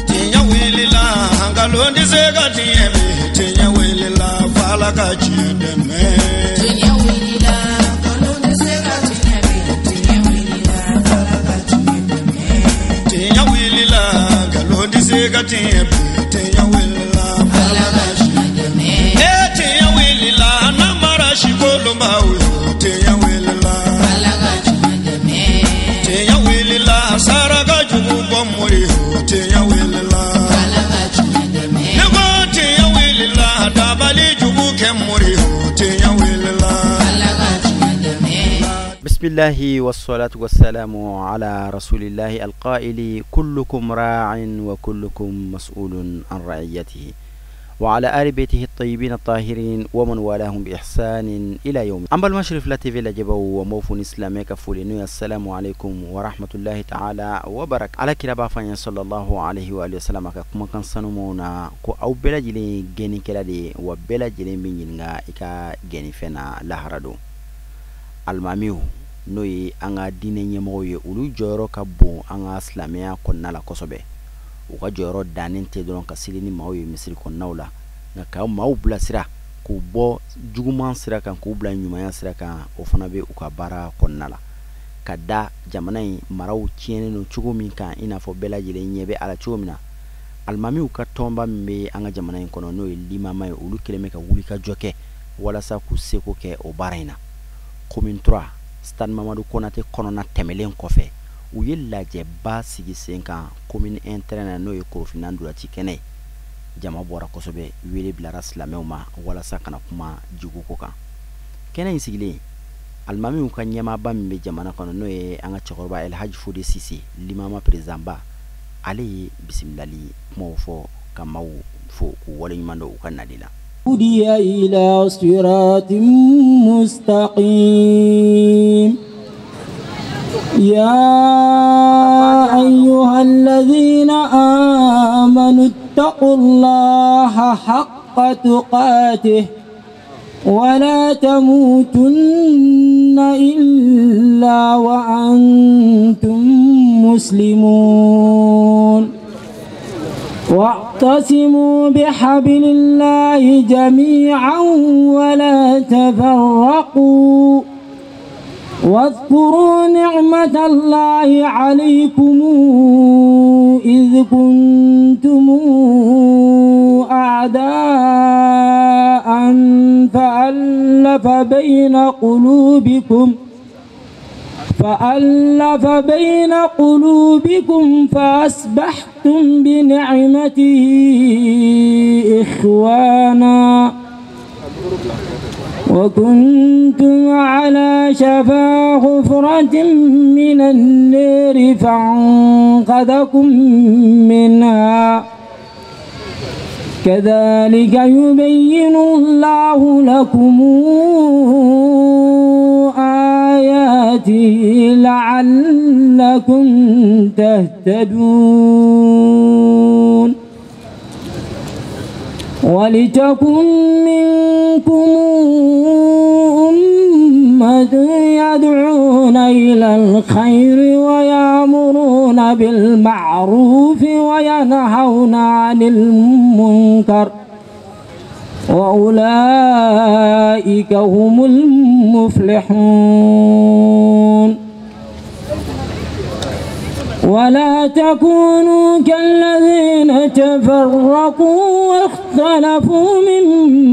Tiɲɛ wulila nkalon tɛ se ka tiɲɛ bi tiɲɛ wulila f'Ala ka tiɲɛ dɛmɛ. Tiɲɛ wulila nkalon tɛ se ka tiɲɛ bi tiɲɛ wulila f'Ala ka tiɲɛ dɛmɛ. Tiɲɛ wulila nkalon tɛ se ka tiɲɛ bi tiɲɛ wulila f'Ala ka tiɲɛ dɛmɛ. Ee tiɲɛ wulila namara sikolonbaw yo tiɲɛ wulila f'Ala ka tiɲɛ dɛmɛ. Tiɲɛ wulila saraka jugu bɔ mori yo tiɲɛ wulila f'Ala ka tiɲɛ dɛmɛ. Ne ko tiɲɛ wulila dabali jugu kɛ mori yo tiɲɛ wulila f'Ala ka tiɲɛ dɛmɛ. Bismillahi wassalatu wassalamu ala rasulillahi alqaili kullukum ra'in wa kullukum mas'ulun an ra'iyatihi wa ala ali beytihi at-tayyibin at-tahirin wa man walahum bi ihsanin ila yawmi. An balima Cherifla TV lajɛbaw wa m'aw fo ni silamɛ ka foli n'o ye assalamu alaikum wa rahmatullahi ta'ala wa barak. Ala kira b'a fɔ an ye sallallahu alaihi wa alihi wa sallam a ka kumakan sanumaw na ko aw bɛɛ lajɛlen ye gɛnnikɛla de ye wa bɛɛ lajɛlen bɛ ɲininka i ka gɛnnifɛn na lahara don. Alimamiw n'o ye an ka diinɛ ɲɛmɔgɔw ye, olu jɔyɔrɔ ka bon an ka silamɛya kɔnɔna la kosɛbɛ. U ka jɔyɔrɔ dannen tɛ dɔrɔn ka seli ni maaw ye misiri kɔnɔnaw la, nka ka maaw bilasira k'u bɔ juguman sira kan k'u bila ɲumanya sira kan, o fana bɛ u ka baara kɔnɔna la. Ka da jamana in maraw tiɲɛnen don cogo min kan, i n'a fɔ bɛɛ lajɛlen ɲɛ bɛ a la cogo min na, alimamiw ka tɔnba min bɛ an ka jamana in kɔnɔ n'o ye limama ye, olu kɛlen bɛ ka wulikajɔ kɛ walasa k'u seko kɛ o baara in na. Commune 3 Stade Mamadu Konate kɔnɔna tɛmɛlen kɔfɛ, u ye lajɛba sigi sen kan commune 1 terrain na n'o ye Korofina ntolanci kɛnɛ ye. Jama bɔra kosɛbɛ, wele bilara silamɛw ma walasa kana kuma jiko ko kan. Kɛnɛ in sigilen, alimamiw ka ɲɛmaaba min bɛ jamana kɔnɔ n'o ye an ka cɛkɔrɔba El Hadj Fode Sise limama président ba, ale ye bisimilali kumaw fɔ ka maaw fo k'u waleɲuman dɔn u ka nali la. هدي إلى صراط مستقيم يا أيها الذين آمنوا اتقوا الله حق تقاته ولا تموتن إلا وأنتم مسلمون واعتصموا بحبل الله جميعا ولا تفرقوا واذكروا نعمة الله عليكم إذ كنتم أعداء فألف بين قلوبكم فأصبحتم بنعمته إخوانا وكنتم على شفا حفرة من النار فأنقذكم منها كذلك يبين الله لكم آياته لعلكم تهتدون ولتكن منكم أمة يدعون إلى الخير ويأمرون بالمعروف وينهون عن المنكر وأولئك هم المفلحون ولا تكونوا كالذين تفرقوا واختلفوا من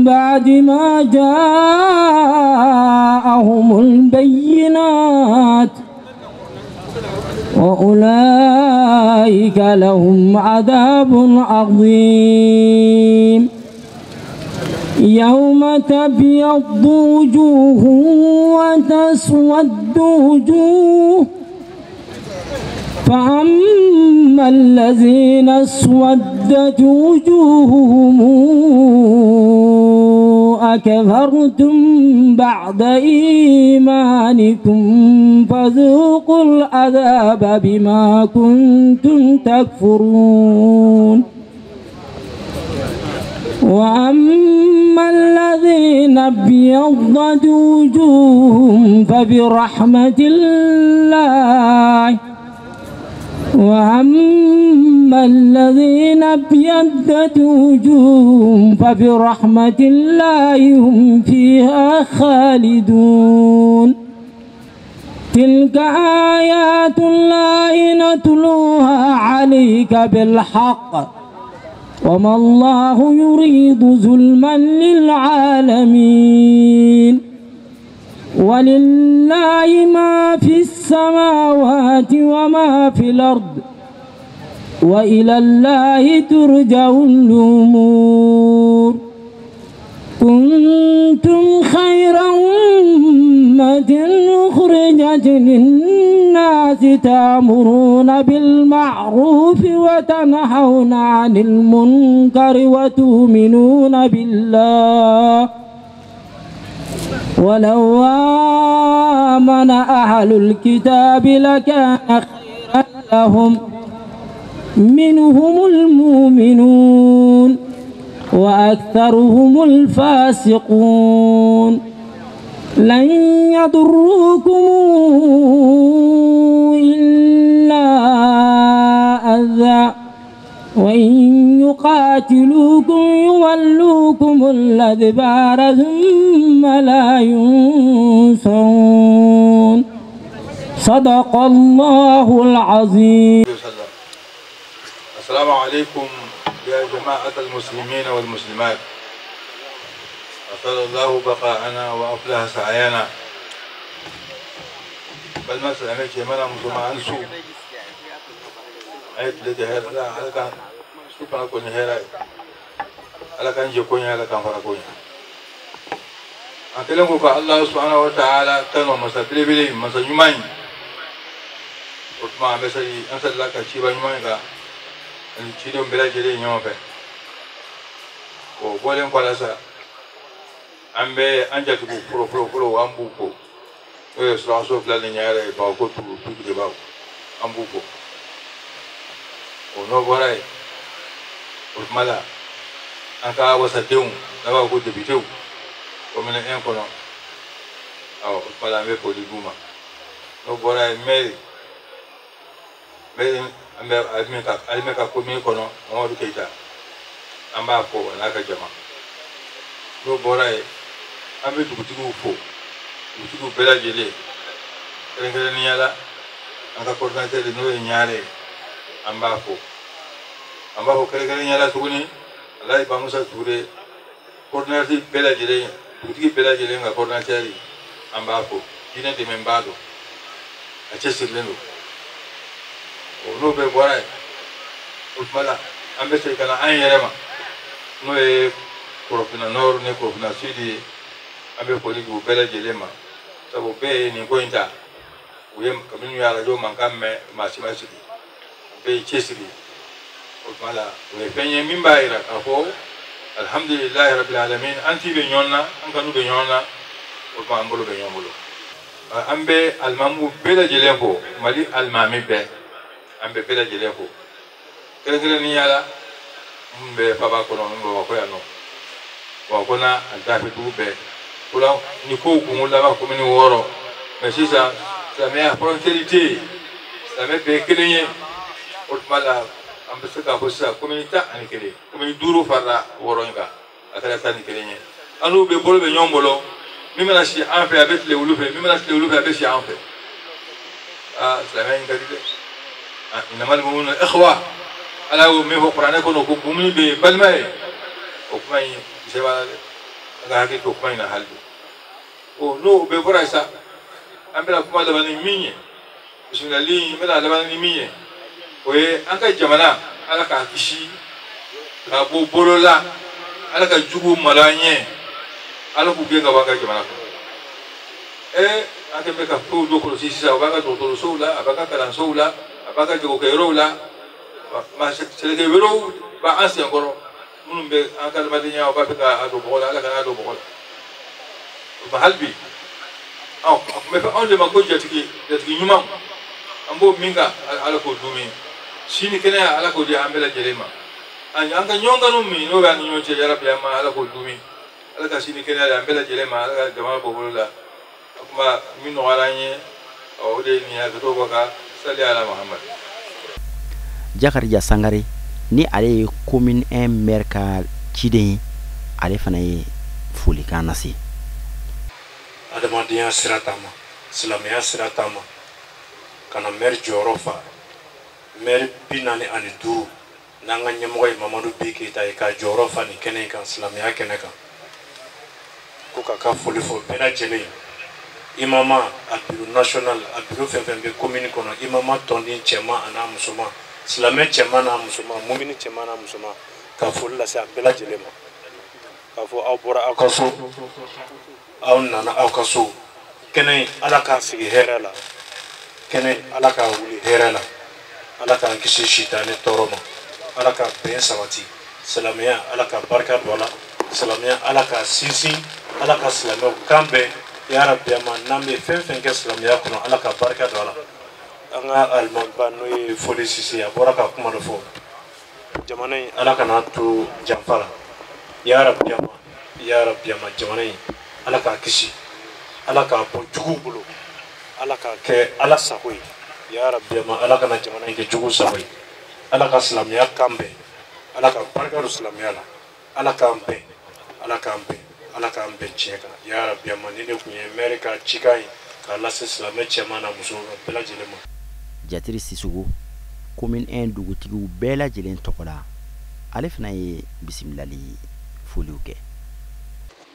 بعد ما جاءهم البينات وأولئك لهم عذاب عظيم يوم تبيض وجوه وتسود وجوه فأما الذين اسودت وجوههم أكفرتم بعد إيمانكم فذوقوا العذاب بما كنتم تكفرون وأما الذين ابيضت وجوههم فبرحمة وأما الذين ابيضت وجوههم فبرحمة الله هم فيها خالدون. تلك آيات الله نتلوها عليك بالحق وما الله يريد ظلما للعالمين. ولله ما في السماوات وما في الأرض وإلى الله ترجع الأمور. كنتم خير أمة أخرجت للناس تأمرون بالمعروف وتنهون عن المنكر وتؤمنون بالله. ولو آمن أهل الكتاب لكان خيرا لهم، منهم المؤمنون وأكثرهم الفاسقون. لن يضروكم إلا أذى وإن يقاتلوكم يولوكم الأدبار ثم لا ينصرون. صدق الله العظيم. السلام عليكم يا جماعة المسلمين والمسلمات، أسأل الله بقاءنا وأفلح سعينا. بل ما سلامي جماعة مسلمان سو أي تلتي هير لا على كان سبحان كوني هير على كان جكوني على كان فرقوني. أكلمك الله سبحانه وتعالى تنو مسافر بلي مسجمين. وما مسجي أنسى لك شيء بنيمان كا cidenw bɛɛ lajɛlen ɲɔgɔn fɛ. O bɔlen kɔ la sa, an bɛ an jatigiw fɔlɔ fɔlɔ fɔlɔ an b'u fo, n'o ye surakaso fila ni ɲɛ yɛrɛ ye Bamakɔ tugudebaw, an b'u fo. O n'o bɔra yen, o tuma la an ka wasadenw n'a b'a fɔ ko depitew commune 1 kɔnɔ, awɔ, o tuma la an bɛ foli d'u ma. N'o bɔra yen, mɛri an bɛ Alimɛ ka commune kɔnɔ, Mamadu Keyita, an b'a fo a n'a ka jama. N'o bɔra yen, an bɛ dugutigiw fo, dugutigiw bɛɛ lajɛlen, kɛrɛnkɛrɛnnenya la an ka coordinateur n'o ye Ɲare ye, an b'a fo. An b'a fɔ kɛrɛnkɛrɛnnenya la tuguni Alayi Bamusa Ture, coordinateur bɛɛ lajɛlen, dugutigi bɛɛ lajɛlen ka coordinateur, an b'a fo. Diinɛ dɛmɛbaa don, a cɛsirilen don. O n'o bɛɛ bɔra yen, o tuma la an bɛ segin ka na an yɛrɛ ma, n'o ye Korofina Nord ni Korofina Sud ye. An bɛ foli di u bɛɛ lajɛlen ma, sabu bɛɛ ye nin ko in ta, u ye kabini u ye arajo mankan mɛn, maa si ma sigi, u bɛɛ ye cɛsiri. O tuma la o ye fɛn ye min b'a jira k'a fɔ alihamudulilayi rabil alamin, an ti bɛ ɲɔgɔn na, an kanu bɛ ɲɔgɔn na, o tuma an bolo bɛ ɲɔgɔn bolo. An bɛ alimamuw bɛɛ lajɛlen fo, Mali alimami bɛɛ, an bɛ bɛɛ lajɛlen fo, kɛrɛnkɛrɛnnenya la minnu bɛ faba kɔnɔ, minnu bɛ Bamakɔ yan nɔ, Bamakɔ n'a a dafɛ dugu bɛɛ. O la ni kow kun wulila b'a commune 6, mɛ sisan silamɛya frontière tɛ yen, silamɛ bɛɛ ye kelen ye. O tuma la an bɛ se k'a fɔ sisan commune 11, commune 5 farala 6 in kan, a kɛra 11 ye. An n'u bɛ bolo bɛ ɲɔgɔn bolo, min mana si an fɛ a bɛ tile olu fɛ, min mana tile olu fɛ a bɛ si an fɛ. Aa, silamɛya in ka di dɛ. Innamal mu'minuna ikhwa, Ala y'o min fɔ kuranɛ kɔnɔ ko mumini bɛ yen balima ye, o kuma in kisɛ b'a la dɛ, an ka hakili to kuma in na hali bi. O n'o bɛɛ bɔra yen sa, an bɛna kuma laban ni min ye, bisimilali in bɛna laban ni min ye, o ye an ka jamana Ala k'a kisi k'a bɔ bolo la, Ala ka jugu malo an ɲɛ, Ala k'u gɛn ka bɔ an ka jamana kɔnɔ. An kɛlen bɛ ka kow dɔ kɔlɔsi sisan, o b'an ka dɔgɔtɔrɔsow la, a b'an ka kalansow la, a b'an ka jagokɛyɔrɔw la, sɛnɛkɛ wɛrɛw b'an senkɔrɔ minnu bɛ an ka adamadenya, u b'a fɛ k'a don bɔgɔ la, Ala kan'a don bɔgɔ la. O tuma hali bi, a tun bɛ fɔ anw de ma ko jatigi ɲuman, an b'o min kan, Ala k'o dun min, si ni kɛnɛya Ala k'o di an bɛɛ lajɛlen ma. An ka ɲɔgɔn kanu min n'o b'an ni ɲɔgɔn cɛ, yarabi an ma Ala k'o dun min, Ala ka si ni kɛnɛya di an bɛɛ lajɛlen ma, Ala ka jamana bɔ bolo la. O tuma min nɔgɔyara an ye, o de ye nin ye, a bɛ to ka sali ala Muhammad. Jakarija Sangare ni ale ye commune 1 maire ka ciden ye, ale fana ye folikan lase. Adamadenya sira taama, silamɛya sira taama, ka na maire jɔyɔrɔ fa, maire 45 n'an ka ɲɛmɔgɔ ye Mamadu B Keyita ye, k'a jɔyɔrɔ fa nin kɛnɛ in kan, silamɛya kɛnɛ kan. Ko k'a ka foli fɔ bɛɛ lajɛlen, imama a bureau national, a bureau fɛn fɛn bɛ commune kɔnɔ, imama tɔnden cɛman a n'a musoman, silamɛ cɛman n'a musoman, mumini cɛman n'a musoman, ka foli lase a bɛɛ lajɛlen ma. K'a fɔ aw bɔra aw ka so, aw nana aw ka so, kɛnɛ in Ala k'a sigi hɛrɛ la, kɛnɛ in Ala k'a wuli hɛrɛ la, Ala k'an kisi sitanɛ tɔɔrɔ ma, Ala ka bɛn sabati, silamɛya Ala ka barika don a la, silamɛya Ala k'a sinsin, Ala ka silamɛw kan bɛn, ya Rabbi ama n'an bɛ fɛn fɛn kɛ silamɛya kɔnɔ, Ala ka barika don a la. An ka alimamiba n'o ye Fode Sise, a bɔra ka kuma dɔ fɔ, jamana in Ala kana to janfa la, ya Rabbi ama, ya Rabbi ama, jamana in Ala k'a kisi, Ala k'a bɔ juguw bolo, Ala k'a kɛ Ala sago ye, ya Rabbi ama, Ala kana jamana in kɛ juguw sago ye, Ala ka silamɛya kan bɛn, Ala ka barika don silamɛya la, Ala k'an bɛn, Ala k'an bɛn, Ala k'an bɛn tiɲɛ kan, ya Rabbi ama. Ni ne tun ye maire ka cikan ye k'a lase silamɛ cɛman n'a muso bɛɛ lajɛlen ma. Jatiri Sisoko, commune 1 dugutigiw bɛɛ lajɛlen tɔgɔ la, ale fana ye bisimilali foliw kɛ.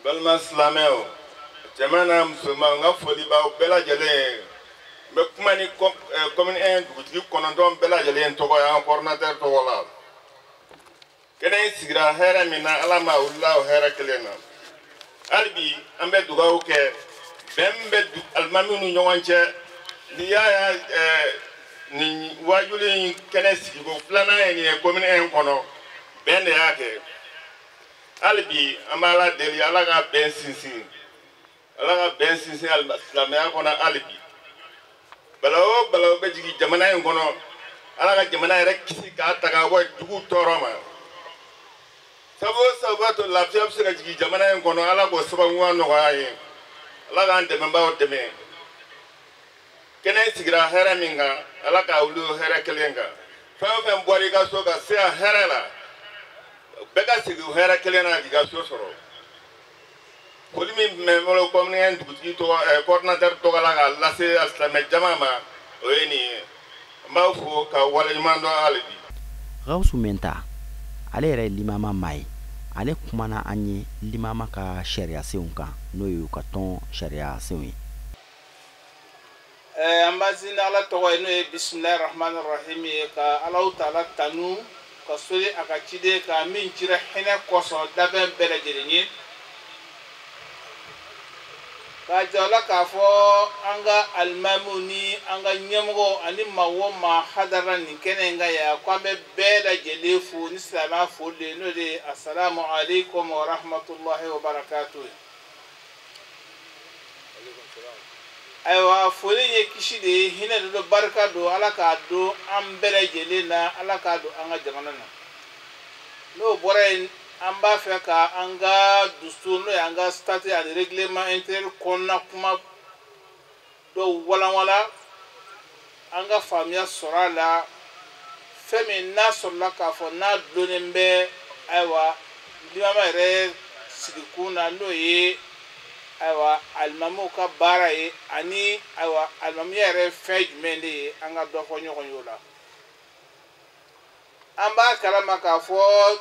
Balima silamɛw, cɛman n'a musoman, n ka foli b'aw bɛɛ lajɛlen ye. N bɛ kuma ni commune 1 dugutigi 9 bɛɛ lajɛlen tɔgɔ ye, an coordinateur tɔgɔ la. Kɛnɛ in sigira hɛrɛ min na, Ala ma wulila o hɛrɛ kelen na. Hali bi an bɛ dugawu kɛ, bɛn min bɛ alimamiw ni ɲɔgɔn cɛ, n'i y'a ye nin wajuli in kɛnɛ sigiko filanan ye nin ye commune 1 kɔnɔ, bɛn de y'a kɛ. Hali bi an bɛ Ala deli, Ala ka bɛn sinsin, Ala ka bɛn sinsin silamɛya kɔnɔ hali bi. Balawu o balawu bɛ jigin jamana in kɔnɔ, Ala ka jamana yɛrɛ kisi k'a ta k'a bɔ jugu tɔɔrɔ ma. Sabu o sababu b'a to lafiya bɛ se ka jigin jamana in kɔnɔ, Ala k'o sababu ɲuman nɔgɔya an ye, Ala k'an dɛmɛbaaw dɛmɛ. Kɛnɛ in sigira hɛrɛ min kan, Ala k'a wuli o hɛrɛ kelen kan. Fɛn o fɛn bɔra i ka so ka se a hɛrɛ la, bɛɛ ka segin o hɛrɛ kelen na k'i ka so sɔrɔ. Foli min tun bɛ n bolo commune 1 dugutigi tɔgɔ, coordinateur tɔgɔ la k'a lase silamɛ jama ma, o ye nin ye. N b'aw fo ka waleɲuman dɔn hali bi. Gawusu Mɛnta, ale yɛrɛ ye limama maa ye, ale kumana an ye limama ka sariyasenw kan, n'o ye u ka tɔn sariyasenw ye. An b'a sin Ala tɔgɔ ye, n'o ye bisimilahi rahmani rahim ye, ka Alahu taala tanu, ka soli a ka ciden kan min cira hinɛ kosɔn danfɛn bɛɛ lajɛlen ye. K'a jira la k'a fɔ an ka alimamiw ni an ka ɲɛmɔgɔw ani maa o maa hadara nin kɛnɛ in kan yan, ko an bɛ bɛɛ lajɛlen fo ni silamɛya foli de ye, n'o de ye asalamu aleykum wa rahmatulahi wa barakatuh. Ayiwa, foli in ye kisi de ye, hinɛ de don, barika don, Ala k'a don an bɛɛ lajɛlen na, Ala k'a don an ka jamana na. N'o bɔra yen, an b'a fɛ ka an ka dusu, n'o ye an ka statut ani règlement intérieur kɔnɔna kuma dɔw walanwalan, an ka faamuya sɔrɔ a la. Fɛn min n'a sɔrɔla k'a fɔ n'a dulonnen bɛ, ayiwa, limama yɛrɛ sigikun na, n'o ye ayiwa alimamiw ka baara ye, ani ayiwa alimamiya yɛrɛ fɛn jumɛn de ye, an ka dɔ fɔ ɲɔgɔn ye o la. An b'a kalama k'a fɔ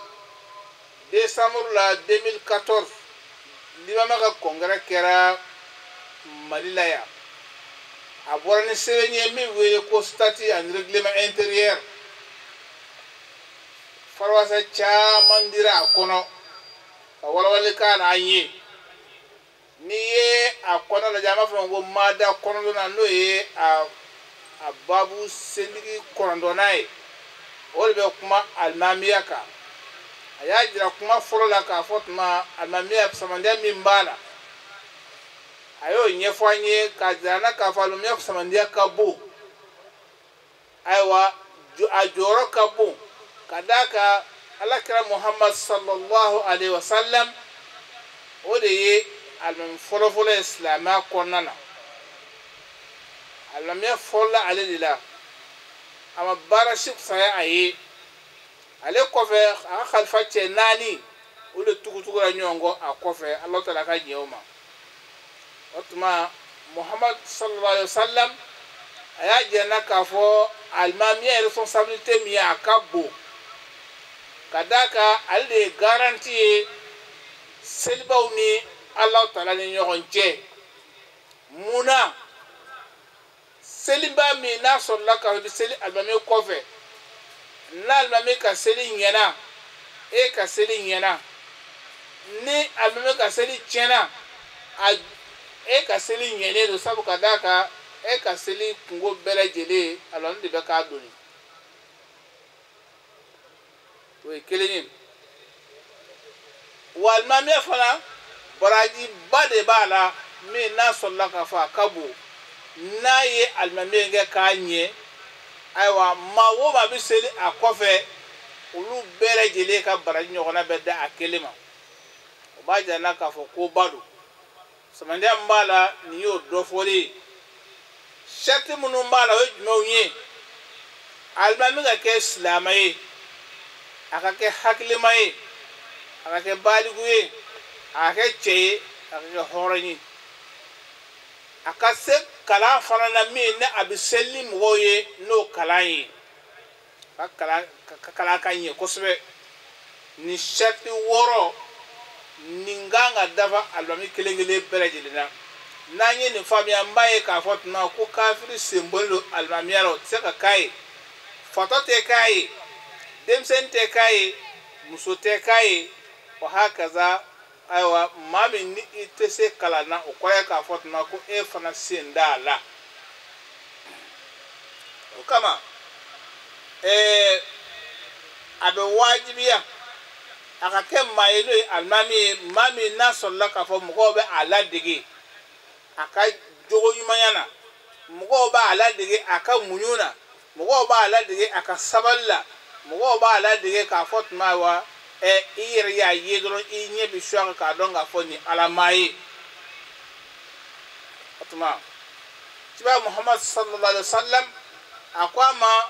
décembre la 2014, limama ka congrès kɛra Mali la yan. A bɔra ni sɛbɛn ye min wele ko statut ani règlement intérieur. Farawasa caman dira a kɔnɔ ka walawali k'a la an ye. N'i ye a kɔnɔ lajɛ, an b'a fɔ ko mada kɔnɔntɔnna, n'o ye a babu sendigi 9nan ye, o de bɛ kuma alimamiya kan. A y'a jira kuma fɔlɔ la k'a fɔ tuma alimamiya samandiya min b'a la, a y'o ɲɛfɔ an ye k'a jira an na k'a fɔ alimamiya samandiya ka bon. Ayiwa, a jɔyɔrɔ ka bon ka d'a kan Ala kira Muhammad sallallahu alaihi wa sallam, o de ye alimami fɔlɔfɔlɔ ye silamɛya kɔnɔna na. Alimamiya fɔlɔla ale de la. A ma baara si fisaya a ye. Ale kɔfɛ a ka kalifa cɛ 4 o de tugutugura ɲɔgɔn kɔ a kɔfɛ. Ala taala ka ɲɛ o ma. O tuma Muhammad sallallahu alaihi wa sallam a y'a jira n na k'a fɔ alimamiya responsabilité min ye a ka bon, ka d'a kan ale de ye garantie ye selibaw ni Ala taala ni ɲɔgɔn cɛ. Mun na seliba min n'a sɔrɔla k'a fɔ i bɛ seli alimami kɔfɛ, n'alimami ka seli ɲɛna, e ka seli ɲɛna, ni alimami ka seli tiɲɛna, e ka seli ɲɛnen don, sabu ka d'a kan e ka seli kungo bɛɛ lajɛlen alimami de bɛ k'a doni. O ye kelen ye. Wa alimamiya fana barajiba de b'a la min n'a sɔrɔla k'a fɔ a ka bon. N'a ye alimami kɛ k'a ɲɛ, ayiwa maa o maa bɛ seli a kɔfɛ, olu bɛɛ lajɛlen ka baraji ɲɔgɔnna bɛ da a kelen ma. O b'a jira n na k'a fɔ koba don. Samaja min b'a la nin y'o dɔ fɔlen ye. Sariti minnu b'a la o ye jumɛnw ye? Alimami ka kɛ silamɛ ye, a ka kɛ hakilima ye, a ka kɛ baliku ye, a ka kɛ cɛ ye, a ka kɛ hɔrɔn ye. A ka se kalan fana na min ni a bɛ seli ni mɔgɔw ye n'o kalan ye, ka kalan ka ɲɛ kosɛbɛ. Nin sariti 6 nin kan ka dafa alimami kelen kelen bɛɛ lajɛlen na. N'an ye nin faamuya, n b'a ye k'a fɔ tuma ko kafiri senbɔlen don alimamiya la, o tɛ se ka k'a ye, fatɔ tɛ k'a ye, denmisɛnnin tɛ k'a ye, muso tɛ k'a ye, o hakaza. Ayiwa maa min ni i tɛ se kalan na, o kɔrɔ ye k'a fɔ tuma ko e fana sen t'a la. O kama a bɛ wajibiya a ka kɛ maa ye n'o ye alimami ye, maa min n'a sɔrɔla k'a fɔ mɔgɔw bɛ a ladege a ka jogo ɲumanya na, mɔgɔw b'a ladege a ka muɲu na, mɔgɔw b'a ladege a ka sabali la, mɔgɔw b'a ladege k'a fɔ tuma wa i yɛrɛ y'a ye dɔrɔn i ɲɛ bɛ su a kan k'a dɔn k'a fɔ nin Ala maa ye. O tuma Ciba Muhammad sallallahu alaihi wa sallam a ko a ma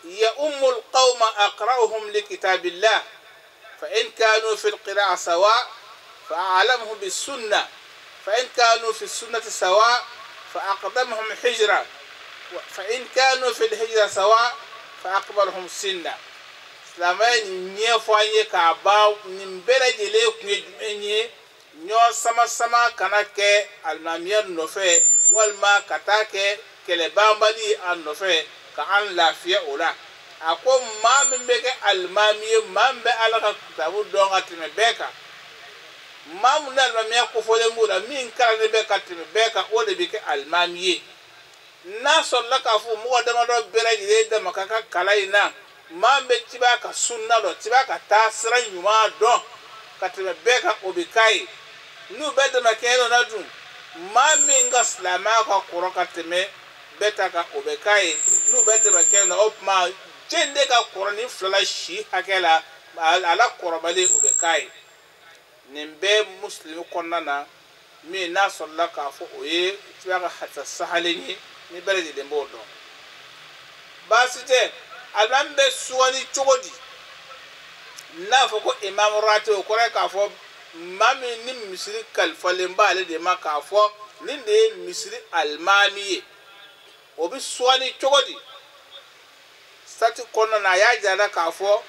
ya ummul qawma aqra'uhum li kitabillah fa in kanu fi al-qira'a sawa fa a'lamuhum bis sunnah fa in kanu fi sunnati sawa fa aqdamuhum hijra fa in kanu fi al-hijra sawa fa akbaruhum sinna. Silamɛya nin ɲɛfɔ an ye k'a ban. Nin bɛɛ lajɛlen kun ye jumɛn ye? Ɲɔ sama sama kana kɛ alimamiya nɔfɛ, walima ka taa kɛ kɛlɛbanbali a nɔfɛ ka an lafiya o la. A ko maa min bɛ kɛ alimami ye, maa min bɛ Ala ka kitabu dɔn ka tɛmɛ bɛɛ kan, maa min ni alimamiya kofɔlen b'o la, min kalannen bɛ ka tɛmɛ bɛɛ kan, o de bɛ kɛ alimami ye. N'a sɔrɔla k'a fɔ mɔgɔ damadɔ bɛɛ lajɛlen dama ka kan kalan in na, maa min bɛ ciba ka sunna dɔn, ciba ka taa sira ɲuman dɔn ka tɛmɛ bɛɛ kan, o bɛ k'a ye. N'u bɛɛ dama kɛɲɛ dɔ la dun, maa min ka silamɛya ka kɔrɔ ka tɛmɛ bɛɛ ta kan, o bɛ k'a ye. N'u bɛɛ dama kɛɲɛ na, o tuma jɛn de ka kɔrɔ ni fila la si hakɛ la, a la kɔrɔbalen, o bɛ k'a ye. Nin bɛɛ musilimi kɔnɔna na min n'a sɔrɔla k'a fɔ o ye ciba ka hadisa sahalen ye, ni bɛɛ lajɛlen b'o dɔn. Baasi tɛ. Alimami bɛ sugandi cogo di? N'a fɔ ko imam rati, o kɔrɔ ye k'a fɔ maa min ni misiri kalifalen b'ale de ma k'a fɔ nin de ye misiri alimami ye, o bɛ sugandi cogo di? Sati kɔnɔna na a y'a jira la k'a fɔ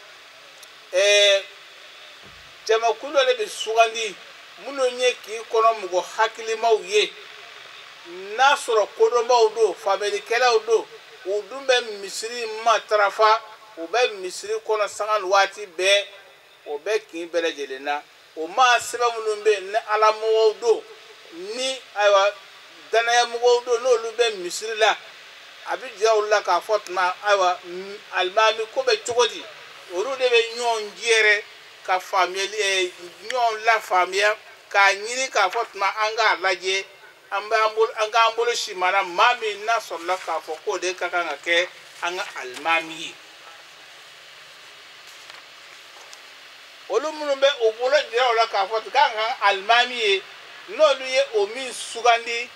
jamakulu dɔ de bɛ sugandi minnu ye k'i kɔnɔ mɔgɔ hakilimaw ye, n'a sɔrɔ kodɔnbaw don, faamuyalikɛlaw don, u dun bɛ misiri matarafa, u bɛ misiri kɔnɔ sanga ni waati bɛɛ, o bɛ kin bɛɛ lajɛlen na. O maa sɛbɛn minnu bɛ yen ni Ala mɔgɔw don, ni ayiwa danaya mɔgɔw don, n'olu bɛ misiri la, a bɛ jira olu la k'a fɔ tuma ayiwa alimami ko bɛ cogo di. Olu de bɛ ɲɔgɔn jɛrɛ ka faamuyali ɲɔgɔn lafaamuya k'a ɲini k'a fɔ tuma an k'a lajɛ, an k'an bolo si mana maa min n'a sɔrɔla k'a fɔ k'o de ka kan ka kɛ an ka alimami ye. Olu minnu bɛ u bolo jira o la k'a fɔ k'an ka alimami ye, n'olu ye o min sugandi,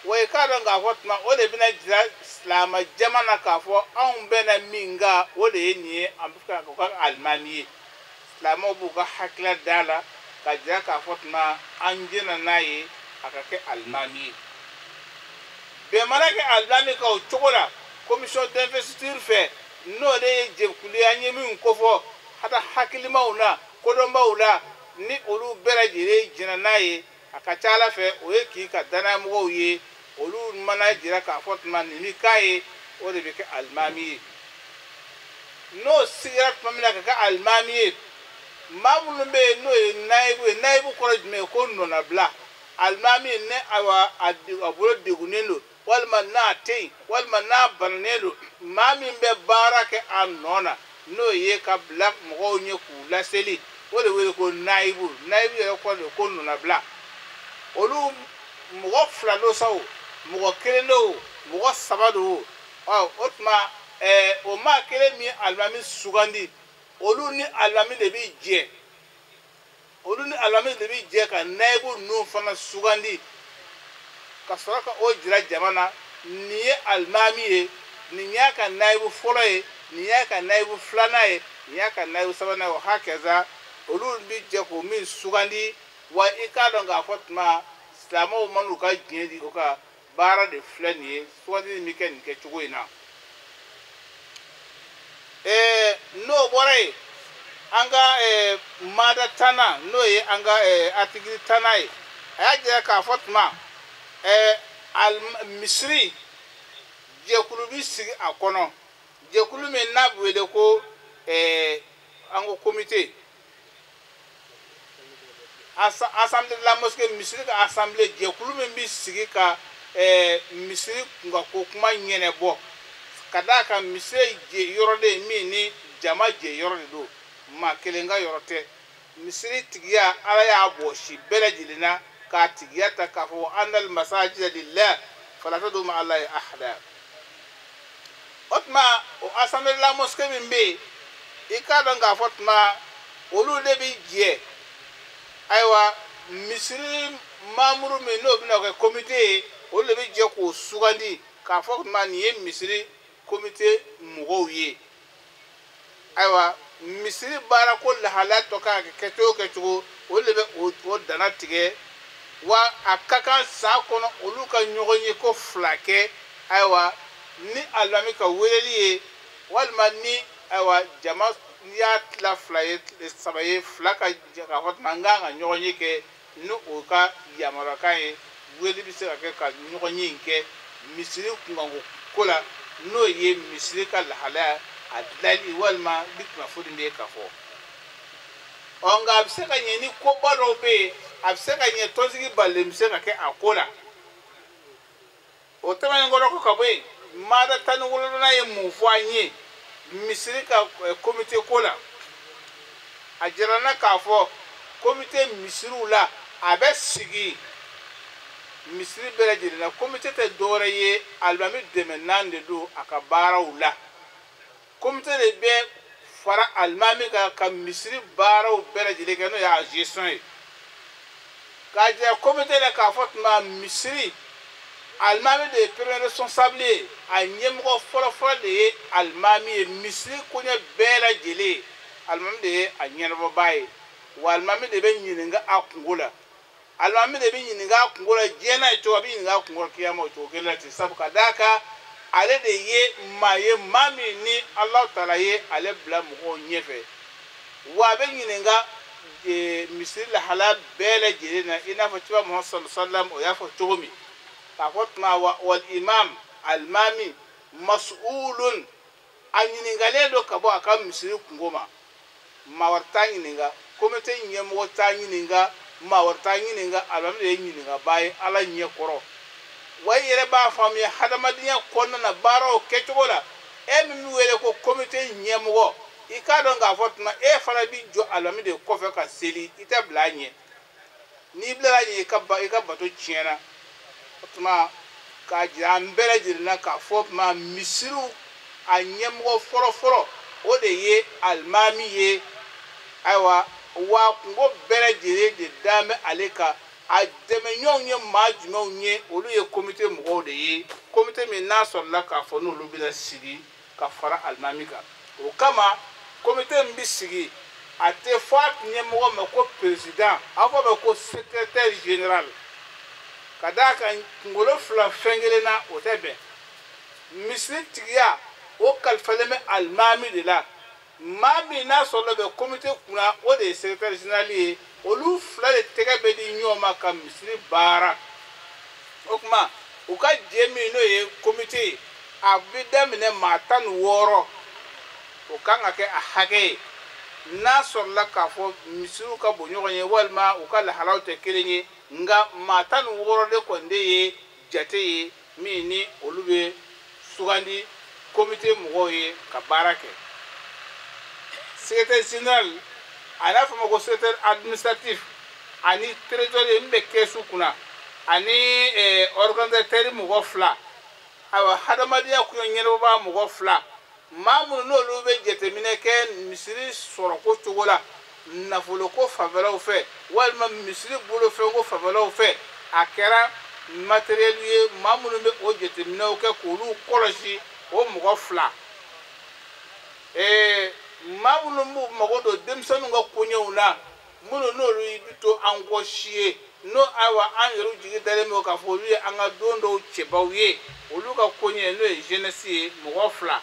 Wa i k'a dɔn k'a fɔ tuma o de bɛna jira silamɛ jama na k'a fɔ anw bɛnna min kan, o de ye nin ye, an bɛ fɛ k'o kɛ alimami ye. Silamɛw b'u ka hakilila d'a la ka jira k'a fɔ tuma an jɛnna n'a ye a ka kɛ alimami ye. Bɛn mana kɛ alimami kan o cogo la commission d'investiture fɛ, n'o de ye jɛkulu ye an ye min kofɔ hata hakilimaw na kodɔnbaw la, ni olu bɛɛ lajɛlen jɛnna n'a ye, a ka ca ala fɛ o ye k'i ka danayamɔgɔw ye. Olu mana jira k'a fɔ tuma nin bɛ k'a ye, o de bɛ kɛ alimami ye. N'o sigira tuma min na ka kɛ alimami ye, maa minnu bɛ yen n'o ye nayibu ye, nayibu kɔrɔ jumɛn ye? Ko nɔnabila. Alimami ne ayiwa a bolo degunnen don, walima n'a tɛ yen, walima n'a bananen don, maa min bɛ baara kɛ a nɔ na, n'o ye ka bila mɔgɔw ɲɛ k'u laseli, o de wele ko nayibu. Nayibu yɛrɛ kɔrɔ de ko nɔnabila. Olu mɔgɔ fila don sa o, mɔgɔ kelen don o, mɔgɔ saba don o. O tuma o maa kelen min alimami sugandi, olu ni alimami de bɛ jɛ, olu ni alimami de bɛ jɛ ka nayibu ninnu fana sugandi, ka sɔrɔ ka o jira jama na, nin ye alimami ye, nin y'a ka nayibu fɔlɔ ye, nin y'a ka nayibu filanan ye, nin y'a ka nayibu sabanan ye. O hakɛza olu bɛ jɛ k'o min sugandi. Wa i k'a dɔn k'a fɔ tuma silamɛw man'u ka diɲɛ di, o ka baara de filɛ nin ye, sugandi bɛ kɛ nin kɛcogo in na. N'o bɔra yen, an ka mada tannan, n'o ye an ka article tannan ye, a y'a jira k'a fɔ tuma misiri jɛkulu bɛ sigi a kɔnɔ, jɛkulu min n'a bɛ wele ko an ko comité assemblée de la mosquée, misiri ka assemblée, jɛkulu min bɛ sigi ka misiri kunkanko kuma ɲɛnabɔ, ka d'a kan misiri yɔrɔ de ye min ni jama jɛ yɔrɔ de don, maa kelen ka yɔrɔ tɛ. Misiri tigiya ala y'a bɔsi bɛɛ lajɛlen na k'a tigiya ta k'a fɔ annal masajida lillah fala tad'u ma'a allahi ahada. O tuma o assemblée de la mosquée min bɛ yen, i k'a dɔn k'a fɔ tuma olu de bɛ jɛ ayiwa misiri mamuru min n'o bɛna kɛ komite ye, olu de bɛ jɛ k'o sugandi k'a fɔ tuma nin ye misiri komite mɔgɔw ye. Ayiwa misiri baarako lahalaya tɔ kan ka kɛ cogo kɛcogo, olu de bɛ o dana tigɛ. Wa a ka kan san kɔnɔ olu ka ɲɔgɔn ye ko fila kɛ, ayiwa ni alimami ka weleli ye, walima ni ayiwa jama n'i y'a tila fila ye saba ye, fila ka k'a fɔ tuma n kan ka ɲɔgɔn ye kɛ, ni o ka yamaruyakan ye, weleli bɛ se ka kɛ ka ɲɔgɔn ye in kɛ misiri kunkanko ko la, n'o ye misiri ka lahalaya a dilanli walima ni kunnafoni bɛ ka fɔ. Ɔ nka a bɛ se ka ɲɛ ni koba dɔw bɛ yen, a bɛ se ka ɲɛ tɔnsigi balilen bɛ se ka kɛ a ko la. O tɛmɛnen kɔrɔ ko ka bɔ yen, mada 17 ye mun fɔ an ye misiri ka komite ko la? A jira n na k'a fɔ komite misiriw la a bɛ sigi misiri bɛɛ lajɛlen na. Komite tɛ dɔwɛrɛ ye, alimami dɛmɛnan de don a ka baaraw la. Komite de bɛ fara alimami kan ka misiri baaraw bɛɛ lajɛlen kɛ, n'o y'a gestion ye. K'a jira komite la k'a fɔ tuma misiri alimami de ye premier responsable ye, a ɲɛmɔgɔ fɔlɔfɔlɔ de ye alimami ye. Misiri koɲɛ bɛɛ lajɛlen alimami de ye a ɲɛnabɔbaa ye, wa alimami de bɛ ɲininka a kungo la. Alimami de bɛ ɲininka a kungo la diɲɛ n'a ye cogo, a bɛ ɲininka a kungo la kiyama o cogo kelen na ten. Sabu ka d'a kan ale de ye maa ye, maa min ni Alahu taala ye ale bila mɔgɔw ɲɛfɛ, wa a bɛ ɲininka misiri lahala bɛɛ lajɛlen na, i n'a fɔ ciba Muhamadu sallallahu alaihi wa sallam o y'a fɔ cogo min k'a fɔ tuma wa wal imam alimami mas'ulun, a ɲininkalen don ka bɔ a ka misiri kungo ma. Maa wɛrɛ t'a ɲininka, komite ɲɛmɔgɔ t'a ɲininka, maa wɛrɛ t'a ɲininka, alimami de ye ɲininkabaa ye Ala ɲɛ kɔrɔ. Wa i yɛrɛ b'a faamuya hadamadenya kɔnɔna na baaraw kɛcogo la, e min bɛ wele ko komite ɲɛmɔgɔ, i k'a dɔn k'a fɔ tuma e fana b'i jɔ alimami de kɔfɛ ka seli, i tɛ bila a ɲɛ. N'i bilala a ɲɛ, i ka bato tiɲɛna. O tuma k'a jira an bɛɛ lajɛlen na k'a fɔ tuma misiriw a ɲɛmɔgɔ fɔlɔfɔlɔ o de ye alimami ye. Ayiwa wa kungo bɛɛ lajɛlen de dan bɛ ale kan. A dɛmɛɲɔgɔnw ye maa jumɛnw ye? Olu ye komite mɔgɔw de ye, komite min n'a sɔrɔla k'a fɔ n'olu bɛna sigi ka fara alimami kan. O kama komite min bɛ sigi, a tɛ fɔ a ɲɛmɔgɔ ma ko président, a fɔ ma ko secrétaire général, ka d'a kan kunkolo fila fɛn kelen na o tɛ bɛn. Misiri tigiya o kalifalen bɛ alimami de la. Maa min n'a sɔrɔla bɛ komite kunna, o de ye secrétaire général ye. Olu fila de tɛgɛ bɛ di ɲɔgɔn ma ka misiri baara. O tuma u ka jɛ min n'o ye komite ye, a bɛ daminɛ maa 16, o kan ka kɛ a hakɛ ye. N'a sɔrɔla k'a fɔ misiriw ka bon ɲɔgɔn ye walima u ka lahalaw tɛ kelen ye, nka maa 16 de kɔni de ye jate ye min ni olu bɛ sugandi komite mɔgɔw ye ka baara kɛ. Secrétaire général, a n'a fɔ ma ko secrétaire administratif, ani trésorier min bɛ kɛsu kunna, ani organisateur mɔgɔ 2, ayiwa hadamadenya koɲɛ ɲɛnabɔbaa mɔgɔ 2, maa minnu n'olu bɛ jateminɛ kɛ misiri sɔrɔko cogo la, nafoloko fanfɛlaw fɛ walima misiri bolofɛnko fanfɛlaw fɛ, a kɛra matériel ye, maa minnu bɛ o jateminɛw kɛ k'olu kɔlɔsi, o mɔgɔ 2. Maa minnu b'u mago don denmisɛnninw ka koɲɛw na, minnu n'olu bɛ to an kɔ si ye, n'o ayiwa an yɛrɛw jigi dalen bɛ k'a fɔ olu ye an ka don dɔw cɛbaw ye, olu ka koɲɛ n'o ye jeunesse ye, mɔgɔ 2.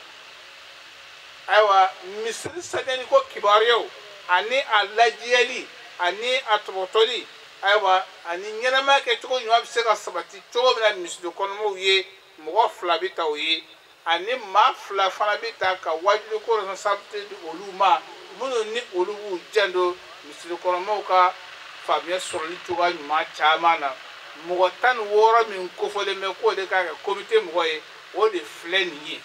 Ayiwa misiri sajaniko kibaruyaw ani a lajɛli ani a tɔbɔtɔli, ayiwa ani ɲɛnamaya kɛcogo ɲuman bɛ se ka sabati cogo min na misiri kɔnɔmaw ye, mɔgɔ 2 bɛ ta o ye. Ani maa 2 fana bɛ ta ka wajuliko responsabilité di olu ma, minnu ni olu b'u janto misiri kɔnɔmaw ka faamuya sɔrɔli cogoya ɲuman caman na. Mɔgɔ 16 min kofɔlen bɛ k'o de kan ka kɛ komite mɔgɔ ye, o de filɛ nin ye,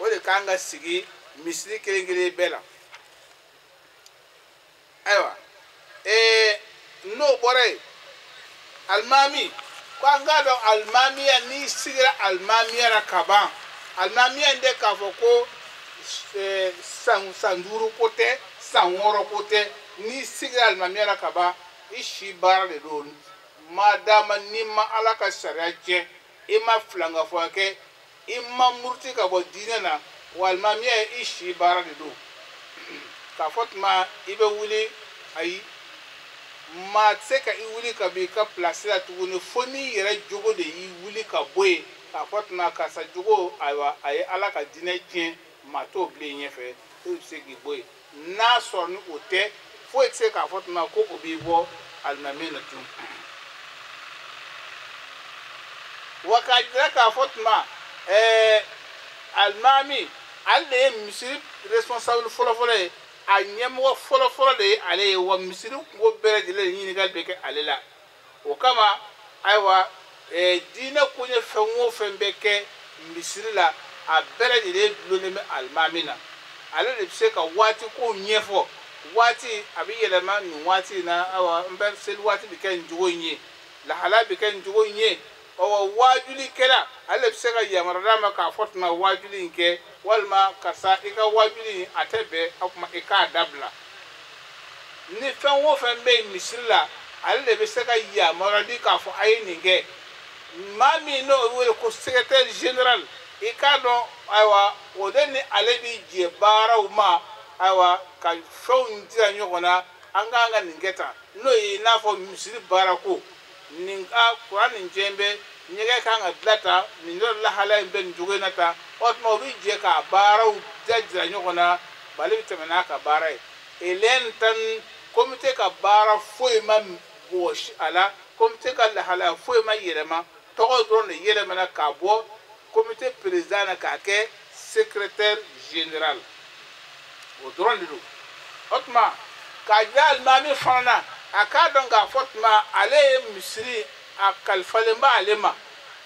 o de kan ka sigi misiri kelen kelen bɛɛ la. Ayiwa n'o bɔra yen, alimami ko an k'a dɔn alimamiya, n'i sigira alimamiya la ka ban, alimamiya in tɛ k'a fɔ ko san 5 ko tɛ, san 6 ko tɛ. N'i sigira alimamiya la ka ban, i si baara de don. Maa dama n'i ma Ala ka sariya tiɲɛ, i ma filankafoya kɛ, i ma muruti ka bɔ diinɛ na, wa alimamiya ye i si baara de don. K'a fɔ tuma i bɛ wuli, ayi, maa tɛ se ka i wuli ka bɔ i ka pilasi la tuguni fo n'i yɛrɛ jogo de y'i wuli ka bɔ yen. K'a fɔ tuma karisa jogo, ayiwa a ye Ala ka diinɛ tiɲɛ, maa t'o bila i ɲɛfɛ, e bɛ se k'i bɔ yen. N'a sɔrɔ ni o tɛ, foyi tɛ se k'a fɔ tuma ko o b'i bɔ alimami na tun. Wa k'a jira k'a fɔ tuma alimami ale de ye misiri responsable fɔlɔfɔlɔ ye, a ɲɛmɔgɔ fɔlɔfɔlɔ de ye ale ye, wa misiri kungo bɛɛ lajɛlen ɲininkali bɛ kɛ ale la. O kama ayiwa diinɛ koɲɛ fɛn o fɛn bɛ kɛ misiri la, a bɛɛ lajɛlen dulonnen bɛ alimami na. Ale de bɛ se ka waati kow ɲɛfɔ, waati a bɛ yɛlɛma nin waati in na, ayiwa n bɛ seli waati bɛ kɛ nin cogo in ye, lahala bɛ kɛ nin cogo in ye. Ɔwɔ waajulikɛla ale bɛ se ka yamaruya d'a ma k'a fɔ tuma waajuli in kɛ, walima karisa i ka waajuli in a tɛ bɛn, o tuma i k'a dabila. Ni fɛn o fɛn bɛ yen misiri la, ale de bɛ se ka yamaruya di k'a fɔ a ye nin kɛ. Maa min n'o bɛ wele ko secrétaire général, i k'a dɔn ayiwa o de ni ale bɛ jɛ baaraw ma, ayiwa ka fɛnw jira ɲɔgɔn na, an k'an ka nin kɛ tan, n'o ye i n'a fɔ misiri baarako, nin ka kuran nin tiɲɛ bɛ ɲɛgɛn kan ka dilan tan, nin yɔrɔ lahalaya in bɛ nin cogo in na tan, o tuma o bɛ jɛ k'a baaraw jira ɲɔgɔn na, bali bɛ tɛmɛ n'a ka baara ye. Hélène tan komite ka baara foyi ma wɔsi a la, komite ka lahalaya foyi ma yɛlɛma, tɔgɔ dɔrɔn de yɛlɛmana k'a bɔ komite président na k'a kɛ secrétaire général, o dɔrɔn de don. O tuma k'a jira alimami fana na, a k'a dɔn k'a fɔ tuma ale ye misiri a kalifalen b'ale ma,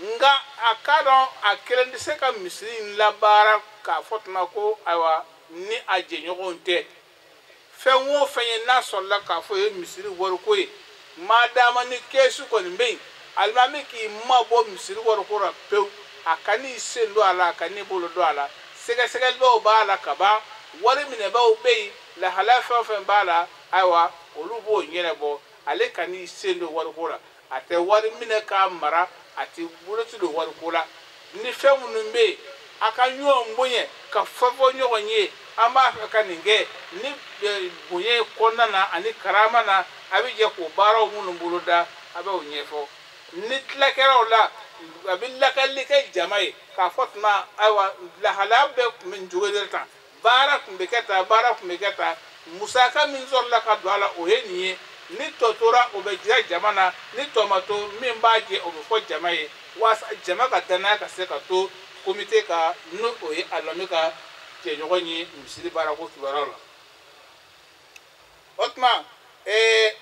nka a k'a dɔn a kelen tɛ se ka misiri in labaara k'a fɔ tuma ko ayiwa ni a jɛɲɔgɔnw tɛ. Fɛn o fɛn ye n'a sɔrɔla k'a fɔ o ye misiri wariko ye, maa dama ni kɛsu kɔni bɛ yen, alimami k'i mabɔ misiri wariko la pewu, a kan'i sen don a la, a kan'i bolo don a la, sɛgɛsɛgɛlibaw b'a la ka ban, wari minɛbaw bɛ yen, lahalaya fɛn o fɛn b'a la, ayiwa olu b'o ɲɛnabɔ. Ale kan'i sen don wariko la, a tɛ wari minɛ k'a mara, a tɛ boloci don wariko la. Ni fɛn minnu bɛ yen, a ka ɲɔgɔn bonya ka fɔ fɔ ɲɔgɔn ye, an b'a fɛ ka nin kɛ ni bonya kɔnɔna na ani karama na, a bɛ jɛ k'o baaraw minnu boloda, a b'o ɲɛfɔ. Ni tila kɛra o la, a bɛ lakalili kɛ jama ye k'a fɔ tuma ayiwa lahalaya bɛɛ tun bɛ nin cogo de tan, baara tun bɛ kɛ tan, baara tun bɛ kɛ tan, musaka min sɔrɔla ka don a la o ye nin ye, ni tɔ tora o bɛ jira jama na, ni tɔ ma to min b'a jɛ o bɛ fɔ jama ye, walasa jama ka danaya ka se ka to komite ka, n'o o ye alimami ka jɛɲɔgɔn ye misiri baarako kibaruyaw la. O tuma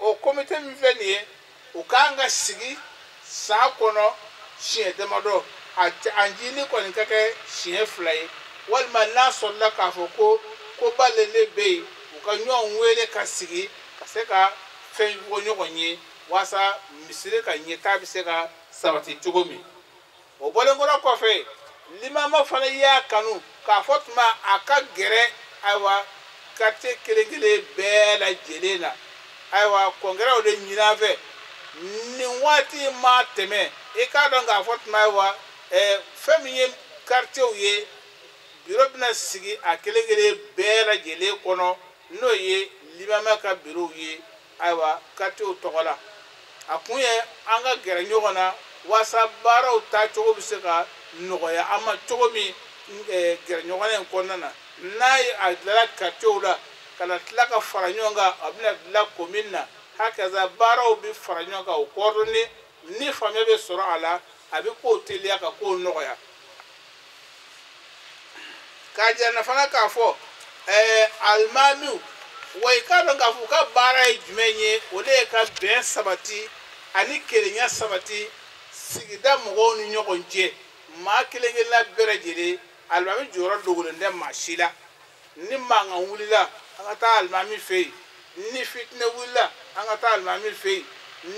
o komite min filɛ nin ye, o kan ka sigi san kɔnɔ siɲɛ damadɔ, a ncinin kɔni ka kɛ siɲɛ 2 ye, walima n'a sɔrɔla k'a fɔ ko koba le bɛ yen, u ka ɲɔgɔn wele ka sigi ka se ka fɛn fɔ ɲɔgɔn ye walasa misiri ka ɲɛtaa bɛ se ka sabati cogo min. O bɔlen kɔrɔ kɔfɛ, limama fana y'a kanu k'a fɔ tuma a ka gɛrɛ ayiwa quartier kelen kelen bɛɛ lajɛlen na, ayiwa kɔnkɛrɛw de ɲini an fɛ nin waati ma tɛmɛ. I k'a dɔn k'a fɔ tuma ayiwa fɛn min ye quartier ye, biro bɛna sigi a kelen kelen bɛɛ lajɛlen kɔnɔ, n'o ye limama ka birow ye ayiwa quartier tɔgɔ la. A kun ye an ka gɛrɛ ɲɔgɔn na walasa baaraw taacogo bɛ se ka nɔgɔya an ma cogo min gɛrɛ ɲɔgɔn in kɔnɔna na. N'a ye a dilanna quartier la ka na tila ka fara ɲɔgɔn kan, a bɛna dilan commune na, hakaza baaraw bɛ fara ɲɔgɔn kan, o coordonné, ni faamuya bɛ sɔrɔ a la, a bɛ kow teliya ka kow nɔgɔya. K'a jira fana k'a fɔ alimamiw, wa i k'a dɔn k'a fɔ u ka baara ye jumɛn ye, o de ye ka bɛn sabati ani kelenya sabati sigida mɔgɔw ni ɲɔgɔn cɛ. Maa kelen kelenna bɛɛ lajɛlen, alimami jɔyɔrɔ dogolen tɛ maa si la. Ni mankan wulila, an ka taa alimami fɛ yen, ni fitinɛ wulila, an ka taa alimami fɛ yen,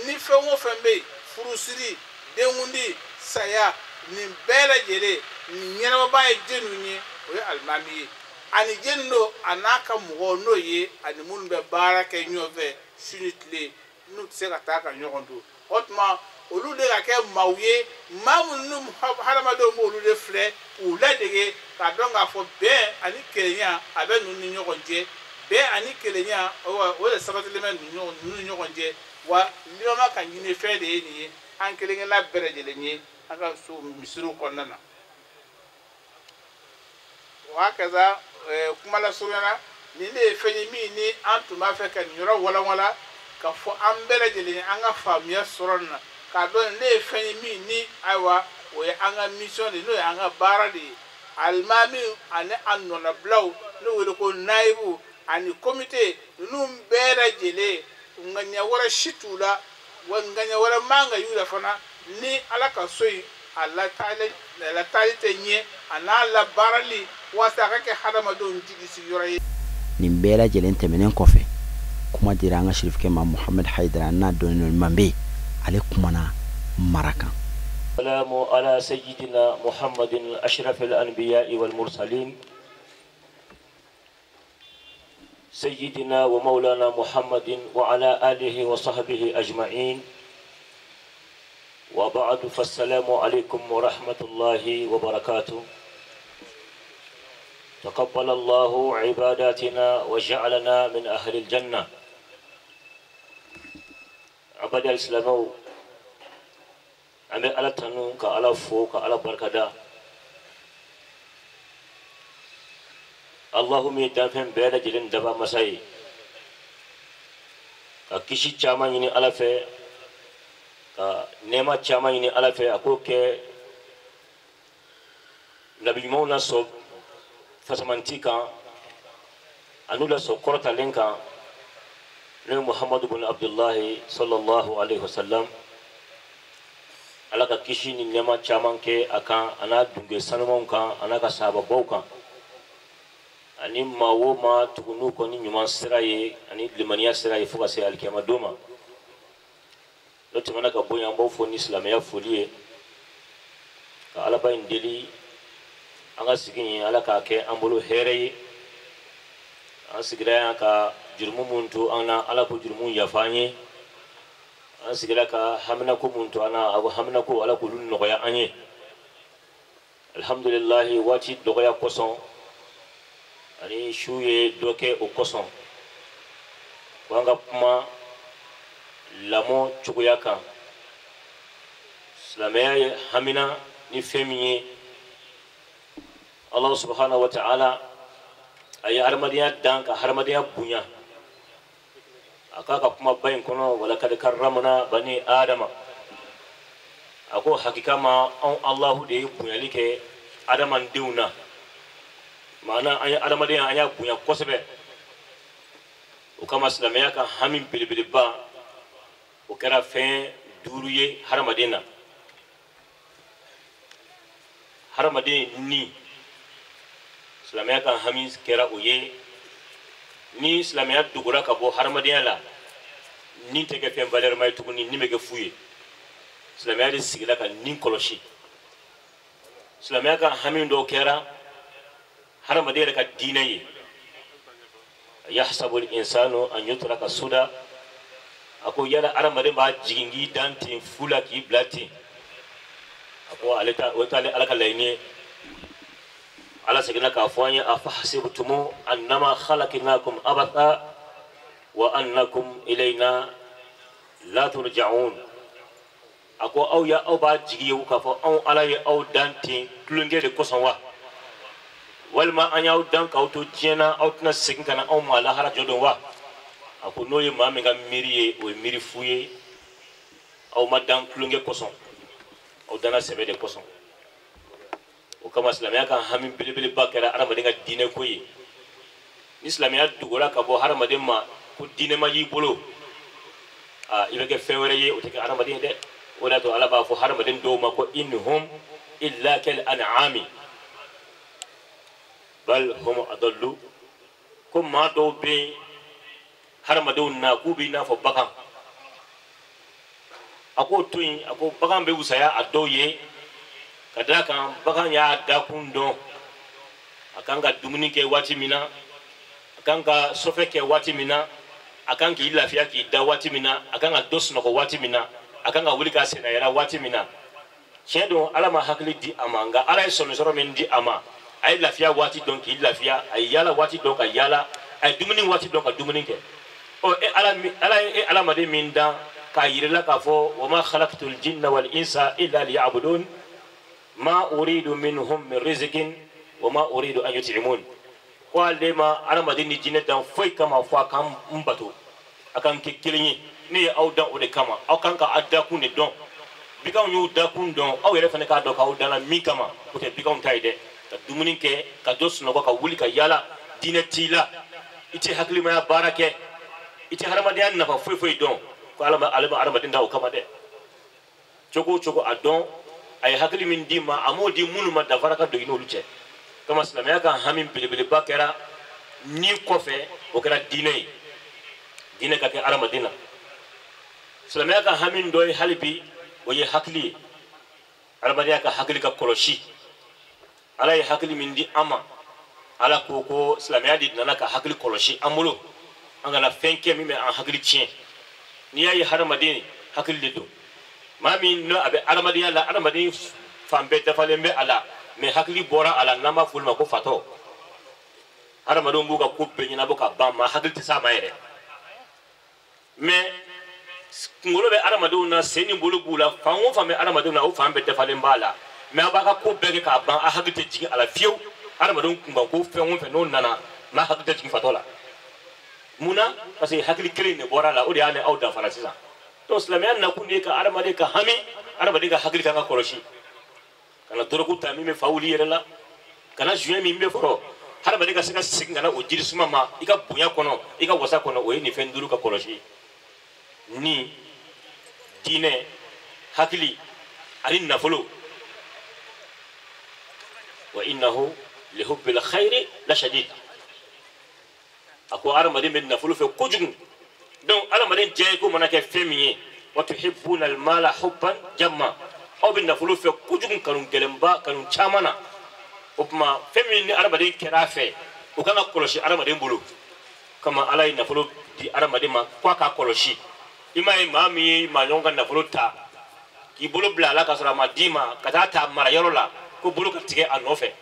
ni fɛn o fɛn bɛ yen, furusiri, denkundi, saya, nin bɛɛ lajɛlen nin ɲɛnamaba ye jɛnniw ye, o ye alimami ye. Ani jɛnni don a n'a ka mɔgɔw, n'o ye ani minnu bɛ baara kɛ ɲɔgɔn fɛ su ni tile, n'u tɛ se ka taa ka ɲɔgɔn to. O tuma olu de ka kɛ maaw ye, maa minnu hadamadenw b'olu de filɛ k'u ladege k'a dɔn k'a fɔ bɛn ani kelenya a bɛ ninnu ni ɲɔgɔn cɛ, bɛn ani kelenya o de sabatilen bɛ ninnu ni ɲɔgɔn cɛ. Wa limama ka ɲini fɛn de ye nin ye, an kelen kelenna bɛɛ lajɛlen ye an ka so misiriw kɔnɔna na. O hakaza kuma lasurunya na, nin de ye fɛn ye min ni an tun b'a fɛ ka nin yɔrɔ walawala ka fɔ an bɛɛ lajɛlen an ka faamuya sɔrɔ nin na, k'a dɔn nin de ye fɛn ye min ni ayiwa o ye an ka mission de ye, n'o ye an ka baara de ye. Alimami ani a nɔnabilaw, n'o wele ko nayibu ani komite, ninnu bɛɛ lajɛlen ŋaniya wɛrɛ si t'u la, wa ŋaniya wɛrɛ man ka y'u la fana ni Ala ka so in a lataali tɛ ɲɛ, a n'a labaarali walasa a ka kɛ hadamadenw jigi sigiyɔrɔ ye. Nin bɛɛ lajɛlen tɛmɛnen kɔfɛ, kuma dira an ka sirifukɛ ma Muhamad Hayidara n'a dɔnnen don Manbe, ale kumana mara kan. السلام على سيدنا محمد أشرف الأنبياء والمرسلين، سيدنا ومولانا محمد وعلى آله وصحبه أجمعين، وبعد، فالسلام عليكم ورحمة الله وبركاته. تقبل الله عباداتنا وجعلنا من أهل الجنة. عباد الإسلام، an bɛ Ala tanu ka Ala fo ka Ala barikada. Alahu min ye danfɛn bɛɛ lajɛlen daba masa ye, ka kisi caman ɲini Ala fɛ, ka nɛɛma caman ɲini Ala fɛ, a k'o kɛ nabi ɲumanw na sɔn fasamanti kan, an'u la sɔn kɔrɔtalen kan, n'o ye Muhamadu bin Abdulahi sallallahu alaihi wasallam. Ala ka kisi ni nɛɛma caman kɛ a kan, a n'a dunge sanumanw kan, a n'a ka sahababaw kan, ani maa o maa tugu n'u kɔ ni ɲuman sira ye ani limaniya sira ye fo ka se alikiyama don ma. N'o tɛmɛna ka bɔ yen, an b'aw fo ni silamɛya foli ye, ka Alaba in deli an ka sigi in Ala k'a kɛ an bolo hɛrɛ ye. An sigira yan ka jurumu mun to an na, Ala k'o jurumu yafa an ye. An sigira ka haminako mun to an na, a ko haminako Ala k'olu nɔgɔya an ye. Alhamdulilahi, waati dɔgɔya kosɔn ani su ye dɔ kɛ o kosɔn, ko an ka kuma lamɔ cogoya kan. Silamɛya ye hamina ni fɛn min ye, Allah subhanahu wa ta'ala a ye hadamadenya dan ka hadamadenya bonya. A k'a ka kumaba in kɔnɔ, walakad karramna bani adama, a ko hakika ma anw Allahu de ye bonyali kɛ adamadenw na. Maana an ye adamadenya, an y'a bonya kosɛbɛ. O kama silamɛya ka hami belebeleba o kɛra fɛn duuru ye hadamaden na. Hadamaden ni silamɛya ka hami kɛra o ye. Ni silamɛya dogora ka bɔ hadamadenya la, ni tɛ kɛ fɛn valeur ma ye tuguni, ni bɛ kɛ fu ye. Silamɛya de sigila ka nin kɔlɔsi. Silamɛya ka hami dɔw kɛra hadamaden yɛrɛ ka diinɛ ye. Yahsabu al-insanu an yutraka suda, a ko yala hadamaden b'a jigin k'i dan ten fu la k'i bila ten? A ko ale ta o t'ale Ala ka laɲini ye. Ala seginna k'a fɔ an ye, afahasibtumu annama khalaqnakum abatha wa annakum ilayna la turja'un. A ko aw ya aw b'a jigi ye k'a fɔ anw Ala ye aw dan ten tulonkɛ de kosɔn wa? Walima an y'aw dan k'aw to diɲɛ na, aw tɛna segin ka na anw ma lahara jɔ don wa? A ko n'o ye maa min ka miiri ye, o ye miiri fu ye. Aw ma dan tulonkɛ kosɔn, aw danna sɛbɛ de kosɔn. O kama silamɛya ka hami belebeleba kɛra hadamaden ka diinɛ ko ye. Ni silamɛya dogora ka bɔ hadamaden ma ko diinɛ ma y'i bolo, aa, i bɛ kɛ fɛn wɛrɛ ye, o tɛ kɛ hadamaden ye dɛ. O de y'a to Ala b'a fɔ hadamaden dɔw ma ko in hum illa kal an'ami bal hum adallu. Ko maa dɔw bɛ yen hadamadenw na k'u b'i n'a fɔ bagan. A k'o to yen, a ko bagan bɛ wusaya a dɔw ye ka d'a kan bagan y'a dakun dɔn. A kan ka dumuni kɛ waati min na, a kan ka sɔfɛ kɛ waati min na, a kan k'i lafiya k'i da waati min na, a kan ka dɔ sunɔgɔ waati min na, a kan ka wuli ka senna yɛlɛ waati min na. Tiɲɛ don, Ala ma hakili di a ma, nka Ala ye sɔmisɔrɔ min di a ma, a ye lafiya waati dɔn k'i lafiya, a ye yaala waati dɔn ka yaala, a ye dumuni waati dɔn ka dumuni kɛ. Ɔ, e Ala, Ala ye e adamaden min dan k'a yir'i la k'a fɔ wa ma khalaqtul jinna wal insa illa liya'budun ma uridu minhum min rizqin wa ma uridu an yut'imun. Ko ale ma adamaden ni jinɛ dan foyi kama fo a k'an n bato, a k'an kɛ kelen ye. Ne ye aw dan o de kama, aw kan ka aw dakun de dɔn. Biganw y'u dakun dɔn, aw yɛrɛ fana k'a dɔn k'aw danna min kama, o tɛ biganw ta ye dɛ. Ka dumuni kɛ, ka dɔ sunɔgɔ, ka wuli ka yaala, diinɛ t'i la, i tɛ hakilimaya baara kɛ, i tɛ hadamadenya nafa foyi foyi dɔn. Ko Ala ma, ale ma hadamaden da o kama dɛ. Cogo o cogo a dɔn, a ye hakili min d'i ma, a m'o di minnu ma, danfara ka don i n'olu cɛ. Kama silamɛya ka hami belebeleba kɛra ni kɔfɛ, o kɛra diinɛ ye. Diinɛ ka kɛ hadamaden na. Silamɛya ka hami dɔ ye hali bi, o ye hakili ye. Hadamadenya ka hakili ka kɔlɔsi. Ala ye hakili min di an ma, Ala ko ko silamɛya de nana ka hakili kɔlɔsi an bolo, an kana fɛn kɛ min bɛ an hakili tiɲɛ. N'i y'a ye hadamaden hakili de don, maa min n'o a bɛ hadamadenya la, hadamaden fan bɛɛ dafalen bɛ a la, mɛ hakili bɔra a la, n'an b'a fɔ olu ma ko fatɔ. Hadamadenw b'u ka ko bɛɛ ɲɛnabɔ ka ban, maa hakili tɛ s'a ma yɛrɛ. Mɛ kunkolo bɛ hadamadenw na, sen ni bolo b'u la, fan o fan bɛ hadamadenw na, o fan bɛɛ dafalen b'a la. Mɛ aw b'a ka ko bɛɛ kɛ k'a ban, a hakili tɛ jigin a la fiyewu. Hadamadenw kunkan ko fɛn o fɛn n'o nana, maa hakili tɛ jigin fatɔ la. Mun na? Parce que hakili kelen de bɔra a la, o de y'a ni aw danfara sisan. Donc silamɛya nakun de ye ka hadamaden ka hami, hadamaden ka hakili kan ka kɔlɔsi. Kana dɔrɔgu ta min bɛ fa wuli yɛrɛ la, kana zuɲɛ min bɛ fɔlɔ, hadamaden ka se ka segin ka na o jirisuma ma i ka bonya kɔnɔ, i ka wasa kɔnɔ, o ye nin fɛn duuru ka kɔlɔsi. Ni diinɛ, hakili ani nafolo. Wa innahu lihubbil khayri la shadid. A ko hadamaden bɛ nafolo fɛ kojugu. Donc hadamaden diya ko mana kɛ fɛn min ye, wa tuhibbuna al-mala hubban jamma, aw bɛ nafolo fɛ kojugu kanu gɛlɛnba, kanu caman na. O tuma fɛn min ni hadamaden kɛra a fɛ, o kan ka kɔlɔsi hadamaden bolo. Kama Ala ye nafolo di hadamaden ma ko a k'a kɔlɔsi. I m'a ye maa min ye maa ɲɔgɔn ka nafolo ta k'i bolo bila a la k'a sɔrɔ a ma d'i ma ka taa ta marayɔrɔ la ko bolo ka tigɛ a nɔfɛ.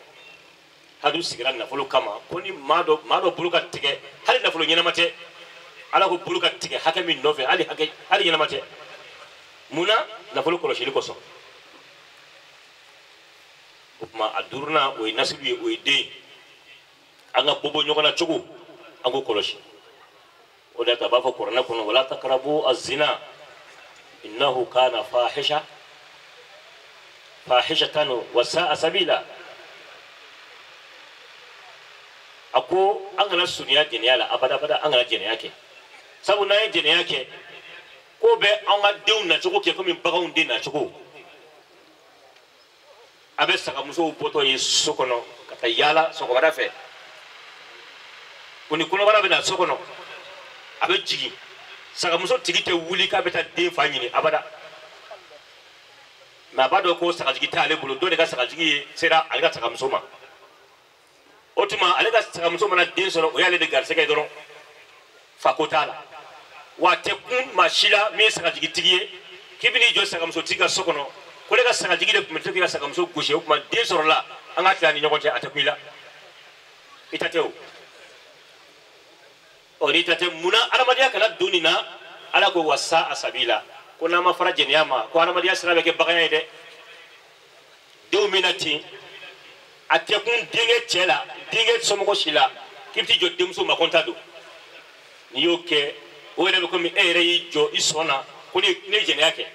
Hadu sigira nafolo kama ko ni maa dɔ bolo ka tigɛ hali nafolo ɲɛnama tɛ, Ala ko bolo ka tigɛ hakɛ min nɔfɛ hali hakɛ hali ɲɛnama tɛ. Mun na? Nafolo kɔlɔsili kosɔn. O tuma a duurunan o ye nasibu ye, o ye den ye. An ka bɔ ɲɔgɔn na cogo an k'o kɔlɔsi. O de y'a to a b'a fɔ kuranɛ kɔnɔ wala taqrabu az-zina innahu kana fahisha fahishatan wa sa'a sabila. A ko an kana surunya jɛnɛya la abada abada, an kana jɛnɛya kɛ. Sabu n'an ye jɛnɛya kɛ ko bɛ an ka denw nacogo kɛ komi baganw den nacogo. A bɛ sagamusow bɔtɔ ye so kɔnɔ ka taa yaala sɔgɔmada fɛ, o ni kɔnɔbara bɛ na so kɔnɔ, a bɛ jigin. Sagamuso tigi tɛ wuli k'a bɛ taa den fa ɲini abada. Mɛ a b'a dɔn ko sagajigi t'ale bolo, dɔ de ka sagajigi ye sera ale ka sagamuso ma. O tuma ale ka sagamuso mana den sɔrɔ, o y'ale de garisɛgɛ ye dɔrɔn, fa ko t'a la. Wa a tɛ kun maa si la min ye sagajigitigi ye k'i bɛ n'i jɔ sagamusotigi ka so kɔnɔ ko ne ka sagajigi de tun bɛ to k'i ka sagamuso gosi, o tuma den sɔrɔla an ka tila ni ɲɔgɔn cɛ, a tɛ kun i la. I ta tɛ o. Ɔ n'i ta tɛ, munna adamadenya kana don nin na? Ala ko wa sa'a sabila, ko n'an ma fara jɛnɛya ma ko adamadenya sira bɛ kɛ baganya ye dɛ. Denw bɛ na ten, a tɛ kun denkɛ cɛ la, denkɛ somɔgɔ si la k'i bɛ t'i jɔ denmuso ma ko n ta don. N'i y'o kɛ, o yɛrɛ bɛ komi e yɛrɛ y'i jɔ i sɔn na ko ne ye jɛnɛya kɛ.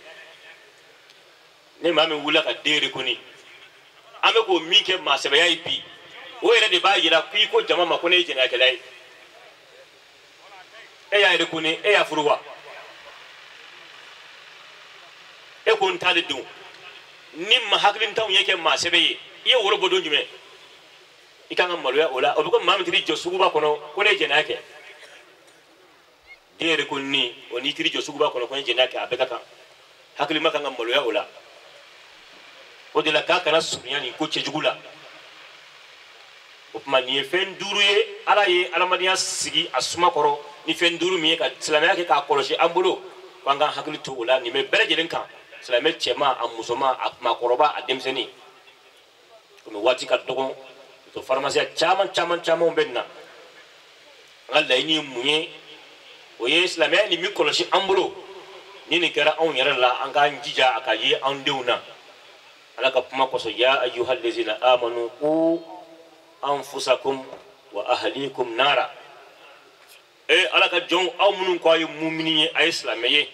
Ne maa min wulila ka den rekoni, an bɛ k'o min kɛ maa sɛbɛya ye bi, o yɛrɛ de b'a yira k'i ko jama ma ko ne ye jɛnɛyakɛla ye. E y'a rekoni, e y'a furu wa? E ko n ta de don. Ni ma hakilintanw ye kɛ maa sɛbɛ ye, i ye woro bɔ don jumɛn? I kan ka maloya o la. O bɛ ko maa min t'i jɔ suguba kɔnɔ ko ne ye jɛnɛya kɛ. Den yɛrɛ ko ni o n'i t'i jɔ suguba kɔnɔ ko ne ye jɛnɛya kɛ, a bɛɛ ka kan. Hakilima kan ka maloya o la. O de la k'a kana surunya nin ko cɛjugu la. O tuma nin ye fɛn duuru ye Ala ye adamadenya sigi a suma kɔrɔ ni fɛn duuru min ye ka silamɛya kɛ k'a kɔlɔsi an bolo, k'an k'an hakili to o la. Nin bɛ bɛɛ lajɛlen kan, silamɛ cɛman, a musoman, a maakɔrɔba, a denmisɛnnin. Komi waati ka dɔgɔn, to faramasiya caman caman camanw bɛ nin na. An ka laɲini ye mun ye? O ye silamɛya nin min kɔlɔsi an bolo, ni nin kɛra anw yɛrɛ la, an k'an jija a ka ye an denw na. Ala ka kuma kosɔn, ya ayyuhallazina amanu qu anfusakum wa ahlikum nara. E Ala ka jɔnw, aw minnu ko aw ye mumini ye, a ye silamɛ ye,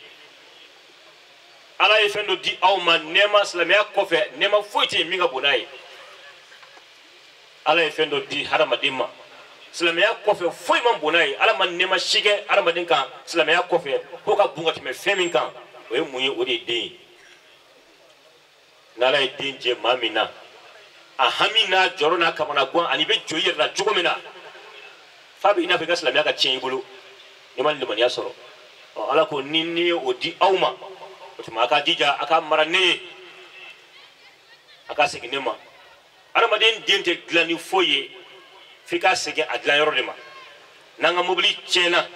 Ala ye fɛn dɔ di aw ma nɛɛma silamɛya kɔfɛ, nɛɛma foyi tɛ yen min ka bon n'a ye. Ala ye fɛn dɔ di hadamaden ma silamɛya kɔfɛ, foyi man bon n'a ye. Ala ma nɛɛma si kɛ hadamaden kan silamɛya kɔfɛ ko ka bon ka tɛmɛ fɛn min kan, o ye mun ye? O de ye den ye. N'Ala ye den jɛ maa min na, a hami n'a jɔrɔ n'a kamanagan ani bɛ jɔ i yɛrɛ la cogo min na, f'a bɛ i n'a fɔ i ka silamɛya ka tiɲɛ i bolo n'i ma limaniya sɔrɔ. Ɔ Ala ko ni ne ye o di aw ma, o tuma a ka jija a ka mara ne ye, a ka segin ne ma. Adamaden den tɛ dilan ni foyi ye f'i ka segin a dilanyɔrɔ de ma. N'an ka mobili tiɲɛna,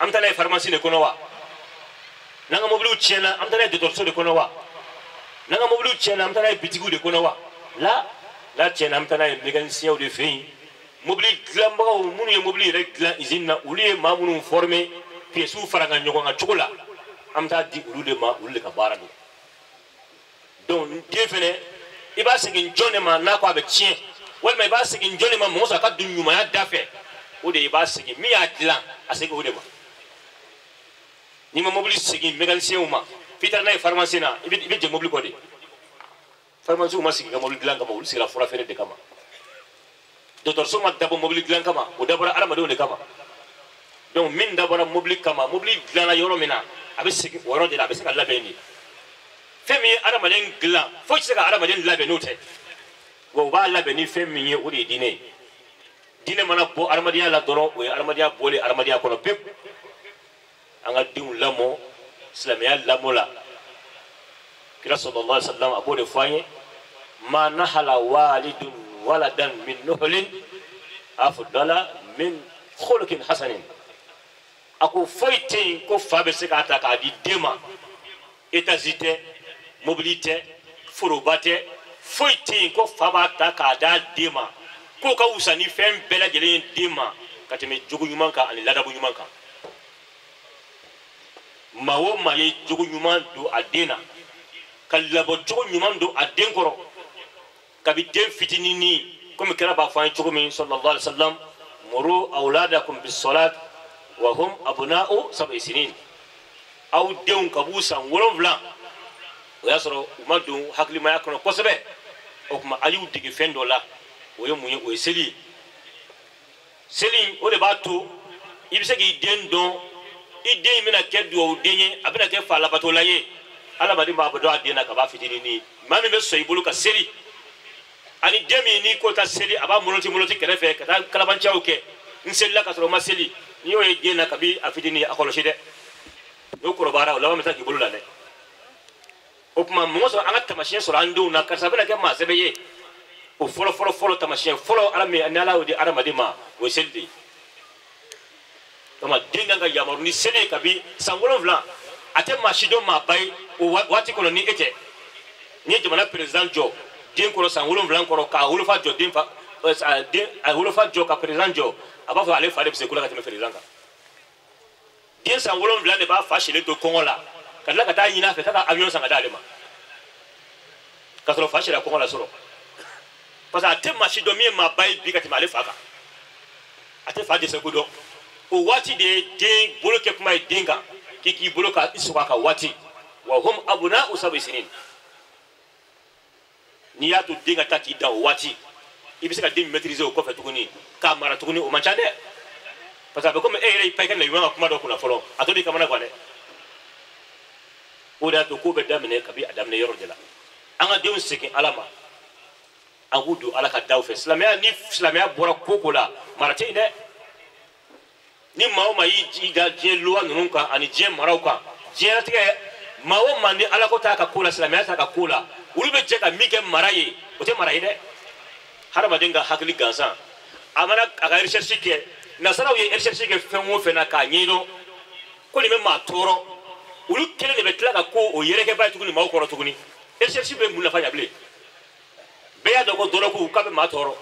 an bɛ taa n'a ye faramasi de kɔnɔ wa? N'an ka mobiliw tiɲɛna, an bɛ taa n'a ye dɔgɔtɔrɔso de kɔnɔ wa? N'an ka mobiliw tiɲɛna, an bɛ taa n'a ye bitigiw de kɔnɔ wa? La, n'a tiɲɛna, an bɛ taa n'a ye mécaniciens de fɛ yen. Mobili dilanbagaw minnu ye mobili yɛrɛ dilan usine na, olu ye maa minnu former pièces fara ka ɲɔgɔn kan cogo la, an bɛ taa di olu de ma, olu de ka baara don. Donc den fɛnɛ, i b'a segin jɔn de ma n'a ko a bɛ tiɲɛ, walima i b'a segin jɔn de ma mɔgɔ sɔrɔ a ka don ɲumanya da fɛ, o de i b'a segin min y'a dilan, a segin o de ma. N'i ma mobili segin mécaniciens ma, f'i taara n'a ye pharmacie na, i bɛ jɛ mobili kɔ de. Pharmacie ma sigi ka mobili dilan kama, olu sigira fura feere de kama. Dɔgɔtɔrɔso ma dabɔ mobili dilan kama, o dabɔra adamadenw de kama. Donc min dabɔra mobili kama, mobili dilanna yɔrɔ min na, a bɛ segin o yɔrɔ de la, a bɛ se ka labɛn de. Fɛn min ye adamaden dilan, foyi tɛ se ka adamaden labɛn n'o tɛ. Wa u b'a labɛn ni fɛn min ye, o de ye diinɛ ye. Diinɛ mana bɔ adamadenya la dɔrɔn, o ye adamadenya bɔlen adamadenya kɔnɔ pewu. An ka denw lamɔ silamɛya lamɔ la. Kira sallallahu alaihi wasallam a b'o de fɔ an ye, ma nahala walidun waladan min nuhlin afdala min khuluqin hasanin. A ko foyi tɛ yen ko fa bɛ se k'a ta k'a di den ma, étage tɛ, mobili tɛ, foroba tɛ, foyi tɛ yen ko fa b'a ta k'a d'a den ma k'o ka wusa ni fɛn bɛɛ lajɛlen ye den ma ka tɛmɛ jogo ɲuman kan ani ladabu ɲuman kan. Maa o maa ye jogo ɲuman don a den na, ka labɔ cogo ɲuman don a den kɔrɔ kabi den fitininin, komi kira b'a fɔ an ye cogo min sallallahu alaihi wa sallam, muru awladakum bisolat wa hum abna'u sab'i sinin. Aw denw ka b'u san 7, o y'a sɔrɔ u ma don hakilimaya kɔnɔ kosɛbɛ. O tuma a y'u dege fɛn dɔ la, o ye mun ye? O ye seli ye. Seli o de b'a to i bɛ se k'i den dɔn, i den bɛna kɛ dugawuden ye, a bɛna kɛ fa labatola ye. Adamaden b'a dɔn a den na kab'a fitininin. Maa min bɛ sɔn i bolo ka seli, ani den min n'i ko ta seli, a b'a moloti moloti kɛrɛfɛ ka taa kalabanciyaw kɛ, n selila ka sɔrɔ o ma seli, n'i y'o ye den na kabi a fitinin, a kɔlɔsi dɛ, n'o kɔrɔbayara o laban bɛ taa k'i bolo la dɛ. O tuma mɔgɔ sɔrɔ an ka taamasiyɛn sɔrɔ an denw na, karisa bɛna kɛ maa sɛbɛ ye. O fɔlɔ fɔlɔ fɔlɔ taamasiyɛn fɔlɔ ala min ni ala y'o di adamaden ma, o ye seli de ye. Donc den kan ka yamaru ni seli ye kabi san 7, a tɛ maa si dɔn maaba ye o waati kɔnɔ ni e tɛ. N'i ye jamana président jɔ den kɔrɔ san 7 kɔrɔ, k'a wolofa jɔ den fa, den a wolofa jɔ ka président jɔ, a b'a fɔ ale fa de bɛ se ko la ka tɛmɛ président kan. Den san 7 de b'a fa silen to kɔngɔ la, ka tila ka taa ɲini a fɛ k'a ka avion san ka d'ale ma, k'a sɔrɔ fa sira kɔngɔ la sɔrɔ. Parce que a tɛ maa si dɔn min ye maaba ye bi ka tɛmɛ ale fa kan, a tɛ fa dɛsɛ ko dɔn. O waati de ye den bolo kɛ kuma ye den kan, k'i k'i bolo ka i sɔgɔ a ka waati. Wa hum abna'u sab'i sinin. N'i y'a to den ka taa k'i dan o waati, i bɛ se ka den maîtriser o kɔfɛ tuguni k'a mara tuguni, o man ca dɛ. Parce que a bɛ komi e yɛrɛ y'i pan i ka nabiɲuman ka kuma dɔ kunna fɔlɔ, a tɔ b'i kamana gan dɛ. O de y'a to ko bɛ daminɛ kabi a daminɛ yɔrɔ de la. An ka denw segin Ala ma, an k'u don Ala ka daw fɛ. Silamɛya, ni silamɛya bɔra ko ko la, mara tɛ yen dɛ. Ni maa o maa y'i da diɲɛ luwa ninnu kan ani diɲɛ maraw kan, diɲɛlatigɛ maa o maa ni Ala ko t'a ka ko la, silamɛya t'a ka ko la, olu bɛ jɛ ka min kɛ mara ye, o tɛ mara ye dɛ. Hadamaden ka hakili gansan, a mana a ka recherche kɛ, nasaraw ye recherche kɛ fɛn o fɛn na k'a ɲɛdɔn ko nin bɛ maa tɔɔrɔ, olu kelen de bɛ tila ka ko o yɛrɛkɛba ye tuguni maaw kɔrɔ tuguni. Recherche bɛ mun nafa ɲɛ bilen? Bɛɛ y'a dɔn ko dɔrɔgu k'a bɛ maa tɔɔrɔ,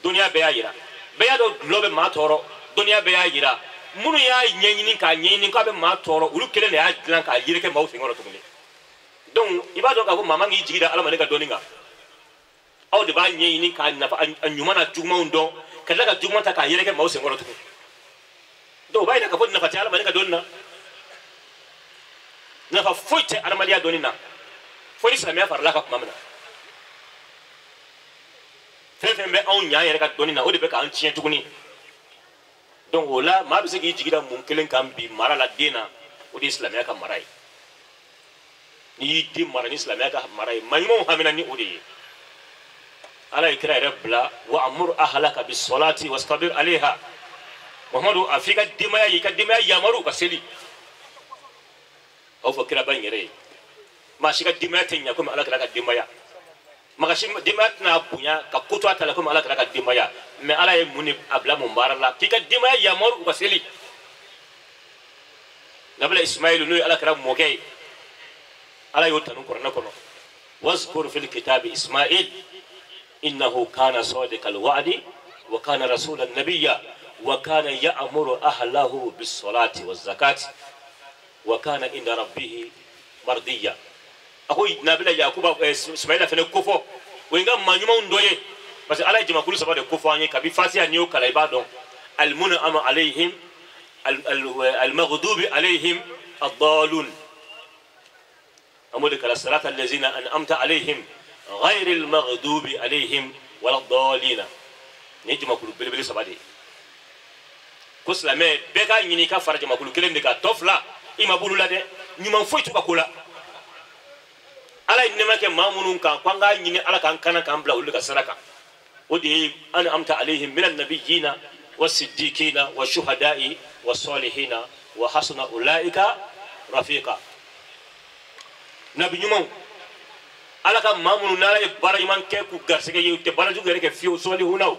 dɔnniya bɛɛ y'a yira. Bɛɛ y'a dɔn dulɔ bɛ maa tɔɔrɔ, dɔnniya bɛɛ y'a yira. Minnu y'a ɲɛɲini k'a ɲɛɲini k'a bɛ maa tɔɔrɔ, olu kelen de y'a dilan k'a yɛrɛkɛ maaw senkɔrɔ tuguni. Donc i b'a dɔn k'a fɔ maa man k'i jigi da adamaden ka dɔnni kan. Aw de b'a ɲɛɲini k'a nafa a ɲuman n'a jugumanw dɔn, ka tila ka juguman ta k'a yɛrɛkɛ maaw senkɔrɔ tuguni. Donc o b'a yira k'a fɔ nafa tɛ adamaden ka dɔnni na, nafa foyi tɛ adamadenya dɔnni na, fo ni silamɛya farala kan tuma min na. Fɛn fɛn bɛ anw ɲɛ yɛrɛ ka dɔnni na, o de bɛ k'an tiɲɛ tuguni. Donc o la maa bɛ se k'i jigi da mun kelen kan bi mara la den na, o de ye silamɛya ka mara ye. N'i y'i den mara ni silamɛya ka mara ye, maa ɲumanw hamina ni o de ye. Ala ye kira yɛrɛ bila wa amur ahlaka bis salati wastabir alayha. Muhammadu a f'i ka denbaya ye, i ka denbaya yamaru ka seli. Aw fɔ kiraba in yɛrɛ ye, maa si ka denbaya tɛ ɲɛ komi Ala kira ka denbaya. Maa si denbaya tɛna bonya ka ko to a ta la komi Ala kira ka denbaya. Mais Ala ye mun de a bila mun baara la? K'i ka denbaya yamaru ka seli. Nabila Ismayilu n'o ye Ala kira mɔkɛ ye, Ala y'o tanu kuranɛ kɔnɔ. Wazkur fil kitabi Ismail innahu kana sadiqal wa'di wa kana rasulan nabiyya wa kana ya'muru ahlahu bis salati waz zakati wa kana inda rabbih mardiya. A ko Nabila Yakuba Ismaila fana kofɔ, o ye n ka maa ɲumanw dɔ ye. Parce que Ala ye jamakulu 3 de kofɔ an ye kabi Fatiha, n'i y'o kalan i b'a dɔn. Almun'amu alayhim, almaghdubi alayhim, ad-dallun. An b'o de kalan, sirata allazina an'amta alayhim ghayril maghdubi alayhim wala-ddallina. Nin ye jamakulu belebele 3 de ye. Ko silamɛ bɛɛ k'a ɲini i ka fara jamakulu kelen de kan, tɔ 2 i ma b'olu la dɛ, ɲuman foyi t'u ka ko la. Ala ye nɛɛma kɛ maa minnu kan, ko an k'a ɲini Ala k'an kana k'an bila olu de ka sira kan. O de ye an'amta alayhim minan nabiyina wasiddiqina washuhada'i wasalihina wa hasuna ulaika rafiqa. Nabi ɲumanw, Ala ka maa minnu n'Ala ye baara ɲuman kɛ k'u garisɛgɛ ye, u tɛ baara jugu yɛrɛ kɛ fiyewu, salihunaw,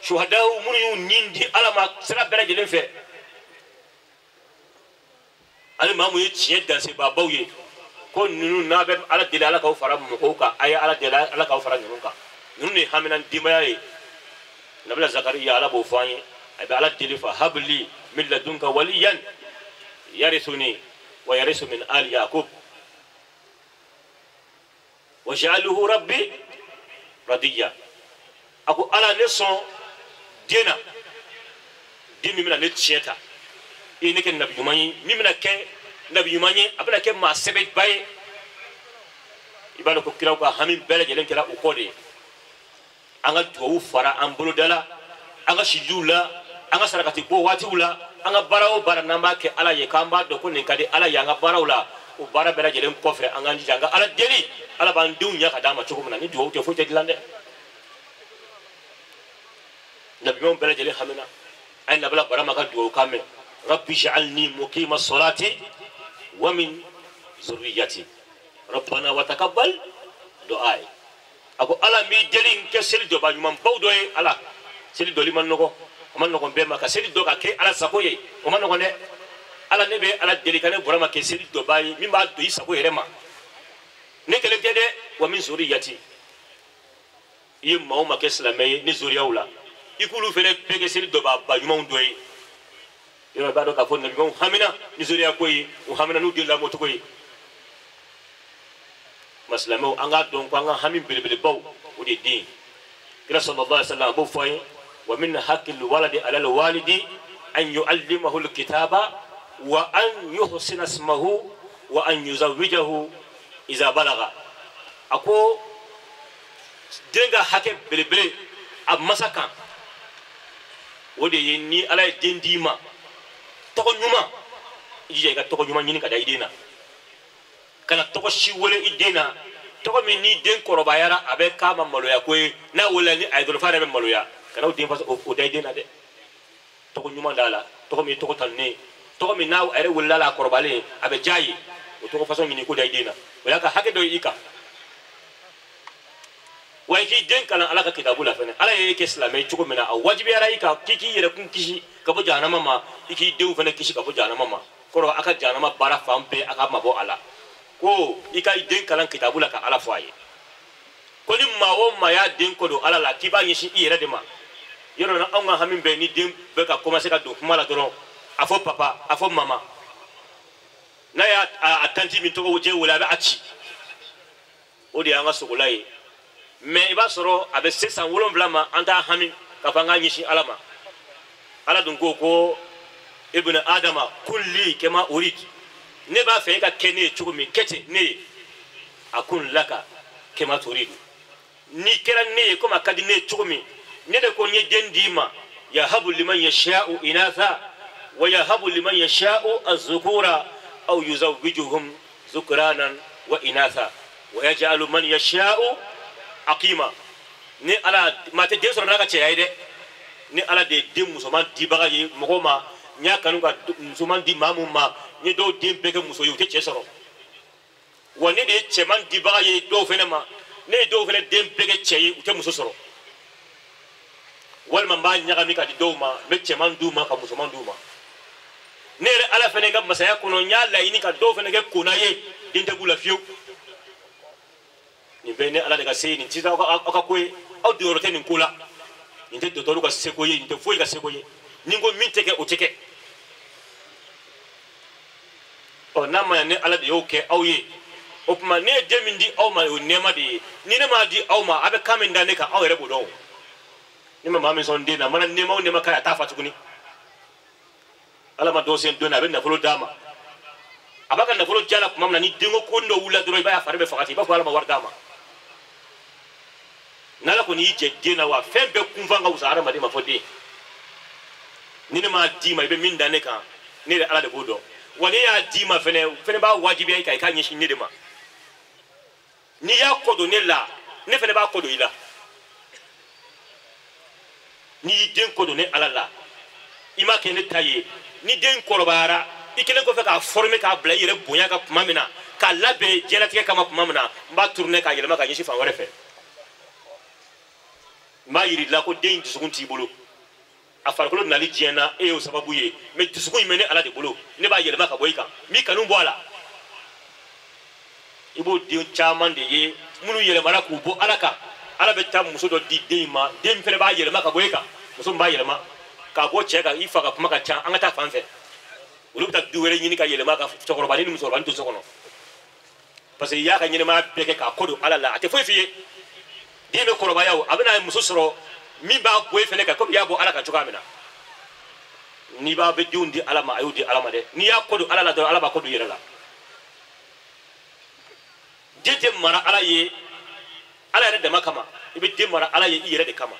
shuhadaw minnu y'u nin di Ala ma sira bɛɛ lajɛlen fɛ. Ani maa mun ye tiɲɛ dansebaabaw ye ko ninnu n'a bɛ Ala deli Ala k'aw fara mɔgɔw kan, a ye Ala deli Ala k'aw fara ninnu kan. Ninnu de ye hamina denbaya ye. Nabila Zakariya Ala b'o fɔ an ye, a bɛ Ala deli fa habli min ladunka waliyan yarisuni wa yarisu min ali Yakub waj'alhu rabbi radiya. A ko Ala ne sɔn den na, den min bɛna ne tiɲɛ ta, i ye ne kɛ nabi ɲuman ye, min bɛna kɛ nabi ɲuman ye, a bɛna kɛ maa sɛbɛba ye. I b'a dɔn ko kiraw ka hami bɛɛ lajɛlen kɛra o kɔ de ye. An ka duwawu fara an boloda la, an ka sijuw la, an ka sarakati bɔ waatiw la, an ka baara o baara n'an b'a kɛ Ala ye k'an b'a dɔn ko nin ka di Ala ye an ka baaraw la, o baara bɛɛ lajɛlen kɔfɛ an k'an jija an ka Ala deli, Ala b'an denw ɲɛ ka d'an ma cogo min na. Ni duwawu tɛ foyi tɛ dilan dɛ. Nabi ɲumanw bɛɛ lajɛlen hamina. An ye Nabila Barama ka duwawu kan mɛn, rabbi ij'alni muqima salati wa min zurriyati rabbana wa taqabbal du'ai. A ko Ala n b'i deli n kɛ seli jɔba ɲumanbaw dɔ ye. Ala seli dɔli man nɔgɔ, o man nɔgɔn bɛɛ ma, ka seli dɔ ka kɛ Ala sago ye o man nɔgɔn dɛ. Ala ne bɛ Ala deli ka ne Burama kɛ seli jɔba ye min b'a don i sago yɛrɛ ma, ne kelen tɛ dɛ, wa min zurriyati. I ye maa o maa kɛ silamɛ ye ni zuriyaw la, i k'olu fɛnɛ bɛɛ kɛ seli jɔba ba ɲumanw dɔ ye. Yɔrɔ i b'a dɔn k'a fɔ nabi ɲumanw hamina ni zuriya ko ye, u hamina n'u den lamɔcogo ye. Ma silamɛw an k'a dɔn ko an ka hami belebelebaw o de ye den ye. Kira sallallahu alaihi wa sallam a b'o fɔ an ye, wa min haqqil waladi ala al walidi an yu'allimahu al kitaba wa an yuhsina ismahu wa an yuzawwijahu iza balaga. A ko den ka hakɛ belebele a masa kan, o de ye ni Ala ye den d'i ma tɔgɔ ɲuman, i jija i ka tɔgɔ ɲuman ɲini ka da i den na. Kana tɔgɔ si wele i den na, tɔgɔ min ni den kɔrɔbayara a bɛ k'a ma maloya ko ye, n'a wolola ni a ye dɔrɔn f'a yɛrɛ bɛ maloya, kana o den fasa o da i den na dɛ. Tɔgɔ ɲuman d'a la, tɔgɔ min ye tɔgɔ tanunen ye, tɔgɔ min n'a yɛrɛ wolola la a kɔrɔbalen a bɛ diya ye, o tɔgɔ fasɔn ɲini k'o da i den na, o y'a ka hakɛ dɔ ye i kan. Wa i k'i den kalan Ala ka kitabu la fɛnɛ. Ala y'e kɛ silamɛ ye cogo min na, a wajibiyara i kan k'i k'i yɛrɛ kun kisi ka bɔ jahanama ma, i k'i denw fɛnɛ kisi ka bɔ jahanama ma. Kɔrɔ a ka jahanama baara fan bɛɛ a ka mabɔ a la. Ko i ka i den kalan kitabu la ka Ala fɔ a ye. Ko ni maa o maa y'a den kɔ don Ala la k'i b'a ɲɛsin i yɛrɛ de ma. Yɔrɔ la anw ka hami bɛɛ ni den bɛ ka commencer ka don kuma la dɔrɔn, a fɔ papa, a fɔ mama. N'a y'a a tanti min tɔgɔ jɛ wele a bɛ a ci. O de y'an ka sogola ye. Mais i b'a sɔrɔ a bɛ se san 7 ma an t'a hami k'a fɔ an k'a ɲɛsin Ala ma. Ala dun ko ko ibn Adama kulli kama urid, ne b'a fɛ e ka kɛ ne ye cogo min, kɛ ten ne ye. A kun laka kama turidu, n'i kɛra ne ye komi a ka di ne ye cogo min, ne de ko n ye den d'i ma. Yahabu liman yasha'u inatha wa yahabu liman yasha'u az-zukura aw yuzawwijuhum zukranan wa inatha wa yaj'alu man yasha'u aqima. Ni Ala maa tɛ den sɔrɔ n'a ka cɛya ye dɛ. Ni Ala de ye den musoman dibaga ye mɔgɔ ma, n y'a kanu ka musoman di maa mun ma, n ye dɔw den bɛɛ kɛ muso ye u tɛ cɛ sɔrɔ. Wa ne de ye cɛman dibaga ye dɔw fɛnɛ ma, ne ye dɔw fɛnɛ den bɛɛ kɛ cɛ ye u tɛ muso sɔrɔ. Walima n b'a ɲagami ka di dɔw ma, n bɛ cɛman d'u ma ka musoman d'u ma. Ne yɛrɛ Ala fɛnɛ ka masaya kɔnɔ n y'a laɲini ka dɔw fɛnɛ kɛ kona ye, den tɛ b'u la fiyewu. Nin bɛɛ ne Ala de ka se ye, nin tɛ aw ka ko ye, aw donyɔrɔ tɛ nin ko la. Nin tɛ dɔgɔtɔrɔw ka seko ye, nin tɛ foyi ka seko ye. Ni n ko min tɛ kɛ o tɛ kɛ. Ɔ n'a ma ɲɛ ne Ala de y'o kɛ aw ye, o tuma ne ye den min di aw ma o ye nɛɛma de ye. Ni ne m'a di aw ma, a bɛ kan min da ne kan aw yɛrɛ b'o dɔn o. Ne ma maa min sɔn den na, a mana nɛɛma o nɛɛma k'a ye a t'a fa tuguni. Ala ma dɔw sen don na, a bɛ nafolo d'a ma. A b'a ka nafolo diya la tuma min na, ni denko ko dɔ wulila dɔrɔn i b'a ye a fari bɛ faga ten, i b'a fɔ Ala ma wari d'a ma. N'Ala kɔni y'i jɛ den na wa fɛn bɛɛ kunfan ka wusa hadamaden ma fɔ den. Ni ne m'a d'i ma i bɛ min da ne kan, ne yɛrɛ Ala de b'o dɔn. Wa ne y'a d'i ma fɛnɛ, o fɛnɛ b'a wajibiya i kan i k'a ɲɛsin ne de ma. N'i y'a kɔ don ne la, ne fɛnɛ b'a kɔ don i la. N'i y'i den kɔ don ne Ala la, i m'a kɛ ne ta ye. Ni den kɔrɔbayara, i kɛlen kɔfɛ k'a former k'a bila i yɛrɛ bonya kan tuma min na, k'a labɛn diɲɛlatigɛ kama tuma min na, n b'a tourner k'a yɛlɛma ka ɲɛsin fan wɛrɛ fɛ. N b'a yir'i la ko den dusukun t'i bolo. A farikolo nali diɲɛ na e y'o sababu ye, mais dusukun in bɛ ne Ala de bolo, ne b'a yɛlɛma ka bɔ i kan, n b'i kanu bɔ a la. I b'o den caman de ye minnu yɛlɛmana k'u bɔ Ala kan. Ala bɛ taa muso dɔ di den ma, den fɛnɛ b'a yɛlɛma ka bɔ e kan, muso min b'a yɛlɛma k'a bɔ cɛ kan, i fa ka kuma ka ca, an ka taa fan fɛ. Olu bɛ taa du wɛrɛ ɲini ka yɛlɛma ka cɛkɔrɔba ni musokɔrɔba to so kɔnɔ, parce que i y'a ka ɲɛnɛmaya bɛɛ kɛ k'a kɔ don Ala la, a tɛ foyi f'i ye. Den bɛ kɔrɔbaya o, a bɛna muso sɔrɔ min b'a bɔ e fɛnɛ kan komi i y'a bɔ Ala kan cogoya min na. N'i b'a bɛ denw di Ala ma, a y'o di Ala ma dɛ. N'i y'a kɔ don Ala la dɔrɔn, Ala b'a kɔ don i yɛrɛ la. Den tɛ mara Ala ye Ala yɛrɛ dama kama, i bɛ den mara Ala ye i yɛrɛ de kama.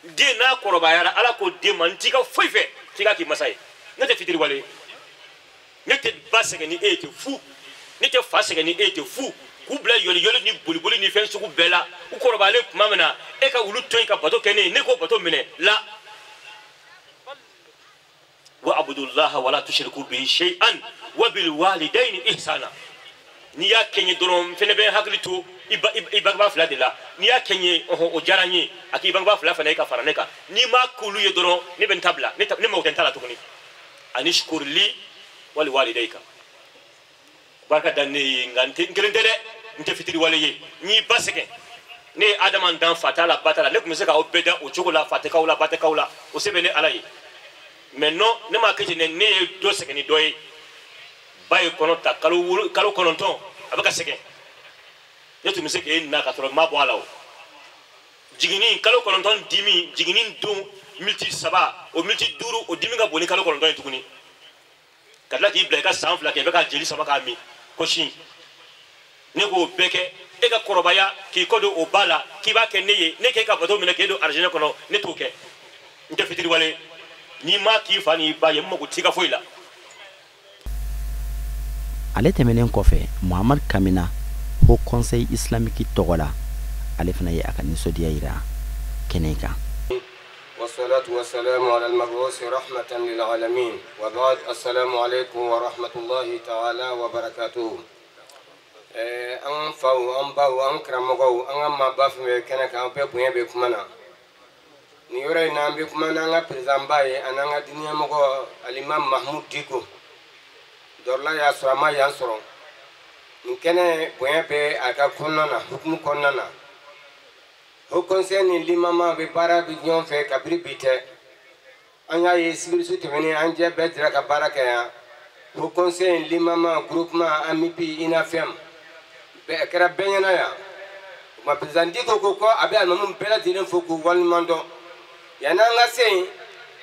Den n'a kɔrɔbayara, Ala ko den ma, n t'i ka foyi fɛ f'i ka k'i masa ye. Ne tɛ fitiriwale ye, ne tɛ ba sɛgɛn ni e ye tɛ fu, ne tɛ fa sɛgɛn ni e ye tɛ fu, k'u bila yɔliyɔli ni boliboli ni fɛn sugu bɛɛ la. U kɔrɔbayalen tuma min na, e ka olu to yen ka bato kɛ ne ye, ne k'o bato minɛ la. Wa abudullaha wala tushriku bihi shay'an wa bil walidayni ihsana. N'i y'a kɛ n ye dɔrɔn, n fɛnɛ bɛ n hakili to i bangebaa fila de la. N'i y'a kɛ n ye, ɔhɔn, o diyara n ye, a k'i bangebaa fila fana ye ka fara ne kan. N'i m'a k'olu ye dɔrɔn, ne bɛ n ta bila, ne mago tɛ n ta la tuguni. Ani shukurli wali walidayka. Barika da ne ye, nka n kelen tɛ dɛ, n tɛ fitiriwale ye. N y'i ba sɛgɛn, ne ye Adama dan fa t'a la ba t'a la, ne tun bɛ se k'aw bɛɛ dan o cogo la, fa tɛ k'aw la ba tɛ k'aw la, o se bɛ ne Ala ye. Mais non, ne m'a kɛ ten dɛ, ne ye dɔ sɛgɛn ni dɔ ye. Ba ye kɔnɔ ta kalo 9, a bɛ ka sɛgɛn. Ne tun bɛ se k'e na ka sɔrɔ n ma bɔ a la o. Jiginni kalo 9 dimi, jiginni don miniti 3, o miniti 5, o dimi ka bon ni kalo 9 ye tuguni. Ka tila k'i bila i ka san 2 kɛ, i bɛ ka jeli sama k'a min ko sin. Ne k'o bɛɛ kɛ, e ka kɔrɔbaya k'i kɔ don o ba la, k'i b'a kɛ ne ye, ne k'e ka bato minɛ k'e don arijinɛ kɔnɔ, ne t'o kɛ. N tɛ fitiriwale. N'i ma k'i fa n'i ba ye, n mago t'i ka foyi la. Ale tɛmɛnen kɔfɛ, Muhammad Kamina, Haut Conseil islamique tɔgɔ la, ale fana ye a ka nisɔndiya yira kɛnɛ kan. والصلاة والسلام على المبعوث رحمة للعالمين وبعد السلام عليكم ورحمة الله تعالى وبركاته. An faw, an baw, an karamɔgɔw, an ka maaba fɛn bɛɛ kɛnɛ kan, an bɛɛ bonya bɛ kuma na. Nin yɔrɔ in na, an bɛ kuma n'an ka président ba ye, ani an ka diinɛmɔgɔ Alimam Mahmoud Dicko. Dɔrɔla y'a sɔrɔ, a ma yan sɔrɔ. Nin kɛnɛ bonya bɛ a ka kɔnɔna na, hukumu kɔnɔna na. Haut Conseil ni limama bɛ baara bɛ ɲɔgɔn fɛ kabini bi tɛ. An y'a ye sibirisu tɛmɛnen, an jɛ bɛɛ jɛra ka baara kɛ yan. Haut Conseil, limama, groupement, AMIPI, INAFM, bɛɛ kɛra bɛɛ ɲɛna yan. O tuma président Dicko ko a bɛ alimamu bɛɛ lajɛlen fo k'u waleɲuman dɔn. Yanni an ka se yen,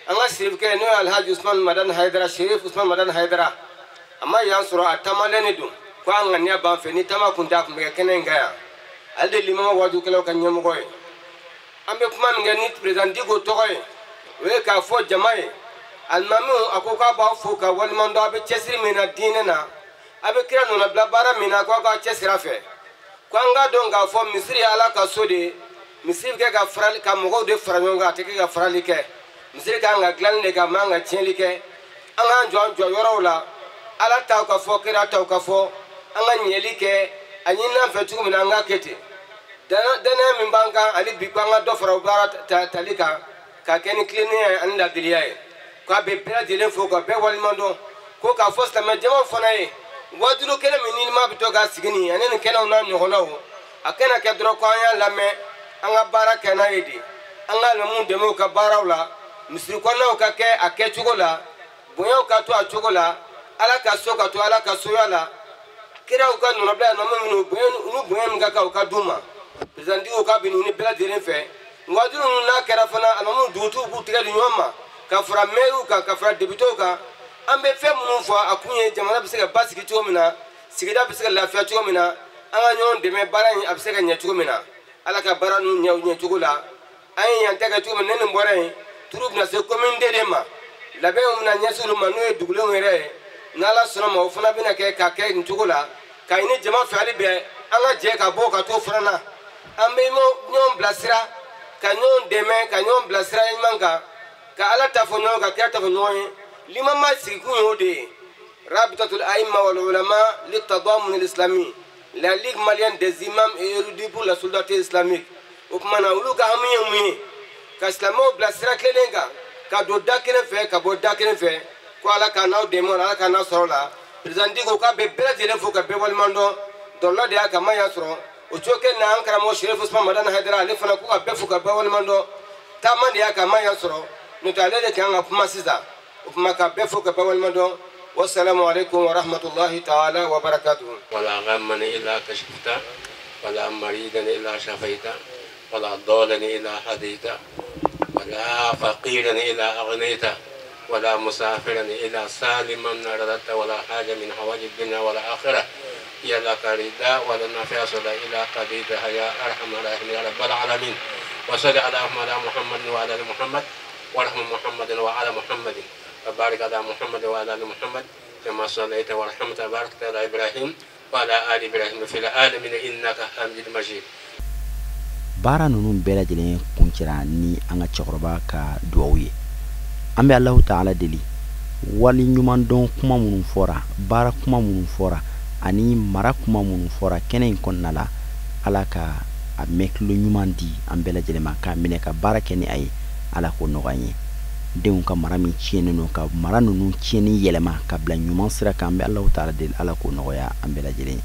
an ka sirifukɛ n'o ye Alhaji Usman Madani Hayidara, Sherif Usman Madani Hayidara, a ma yan sɔrɔ, a taamalen de don. Ko an ŋaniya b'an fɛ, ni taama kun tɛ, a kun bɛ kɛ kɛnɛ in kan yan. Ale de limama wajukɛlaw ka ɲɛmɔgɔ ye. An bɛ kuma min kɛ ni président Dicko tɔgɔ ye, o ye k'a fɔ jama ye, alimamiw, a ko k'a b'aw fo ka waleɲuman dɔn, a bɛ cɛsiri min na diinɛ na, a bɛ kira nɔnabila baara min na, k'aw k'aw cɛsiri a fɛ. Ko an k'a dɔn k'a fɔ misiri ye Ala ka so de ye. Misiri bɛ kɛ ka farali, ka mɔgɔw de fara ɲɔgɔn kan, a tɛ kɛ ka farali kɛ. Misiri kan ka dilanni de kɛ, a man ka tiɲɛli kɛ. An k'an jɔ an jɔyɔrɔw la, Ala taw ka fɔ, kira taw ka fɔ, an ka ɲɛli kɛ, a ɲin'an fɛ cogo min na, an k'a kɛ ten. Danaya min b'an kan hali bi, ko an ka dɔ fara o baara tali kan, k'a kɛ ni tilennenya ye ani laadiriya ye. K'a bɛ bɛɛ lajɛlen fo ka bɛɛ waleɲuman dɔn. Ko k'a fɔ silamɛ jamaw fana ye, wajulu kɛnɛ min ni ma bɛ to k'a sigi nin ani nin kɛnɛw n'a ɲɔgɔnnaw, a kana kɛ dɔrɔn ko an y'a lamɛn, an ka baara kɛ n'a ye de. An ka alimamuw dɛmɛ u ka baaraw la, misiri kɔnɔnaw ka kɛ a kɛcogo la, bonyaw ka to a cogo la, Ala ka so ka to Ala ka soya la, kiraw ka nɔnɔbila alimamu minnu n'u bonya min ka kan, u ka d'u ma. Président Dicko k'a bɛ ɲini bɛɛ lajɛlen fɛ. Wajulu ninnu n'a kɛra fana, alimamu dugutigiw k'u tɛgɛ di ɲɔgɔn ma, ka fara maires kan, ka fara députés kan. An bɛ fɛn minnu fɔ, a kun ye jamana bɛ se ka basigi cogo min na, sigida bɛ se ka lafiya cogo min na, an ka ɲɔgɔn dɛmɛ baara in a bɛ se ka ɲɛ cogo min na. Ala ka baara ninnu ɲɛ ɲɛ cogo la, an ye yan ta kɛ cogo min, ne nin bɔra yen, turu bɛna se commune de ma, labɛnw bɛna ɲɛsin olu ma, n'o ye dugulenw yɛrɛ ye. N'Ala sɔnna ma, o fana bɛna kɛ ka kɛ nin cogo la, ka ɲini jama fɛ hali bɛɛ, an ka jɛ ka bɔ ka t'o fana na. An bɛ ɲɔgɔn bilasira, ka ɲɔgɔn dɛmɛ, ka ɲɔgɔn bilasira ɲuman kan, ka Ala ta fɔ ɲɔgɔn kan, kira ta fɔ ɲɔgɔn ye. Limama sigikun y'o de ye. Rabitatul aïma wal ulama litadamun al-islami, la Ligue malienne des imams et érudits pour la solidarité islamique. O tuma na, olu ka hami ye mun ye? Ka silamɛw bila sira tilennen kan, Ka don da kelen fɛ ka bɔ da kelen fɛ ko Ala k'an n'aw dɛmɛ o la, Ala k'an n'aw sɔrɔ o la. Président Dicko k'a bɛ bɛɛ lajɛlen fo ka bɛɛ waleɲuman dɔn. Dɔlɔ de y'a ka ma y'a sɔrɔ o cogo kelen na an karamɔgɔ Serifu Usumani Madani Hayidara ale fana ko ka bɛɛ fo ka bɛɛ waleɲuman dɔn. Taama de y'a ka ma y'a sɔrɔ n'o tɛ ale de kan ka kuma sisan o kuma ka bɛɛ fo ka bɛɛ waleɲuman dɔn. Wassalamu alaikum wa rahmatullahi ta'ala wa barakatuhu. ولا غما إلا كشفته ولا مريضا إلا شفيته ولا ضالا إلا هديته ولا فقيرا إلا أغنيته ولا مسافرا إلا سالما رددت ولا حاجة من حوائج الدنيا ولا آخرة يا لك رداء ولنا فيها صلاة إلا قضيتها يا أرحم الراحمين يا رب العالمين. وصل على محمد وعلى آل محمد وارحم محمد وعلى محمد وبارك على محمد وعلى آل محمد كما صليت ورحمت وباركت على إبراهيم وعلى آل إبراهيم في العالمين إنك حميد مجيد. Baara ninnu bɛɛ lajɛlen kuncɛra ni an ka cɛkɔrɔba ka duwawu ye. An bɛ Alahu taala deli wali ɲuman dɔn kuma minnu fɔra, baara kuma minnu fɔra ani mara kuma minnu fɔra kɛnɛ in kɔnɔna la, Ala ka a mɛn tulo ɲuman di an bɛɛ lajɛlen ma k'a minɛ ka baara kɛ ni a ye. Ala k'o nɔgɔya an ye. Denw ka mara min tiɲɛnen don, ka mara ninnu tiɲɛni yɛlɛma ka bila ɲuman sira kan, an bɛ Alahu taala deli Ala k'o nɔgɔya an bɛɛ lajɛlen ye.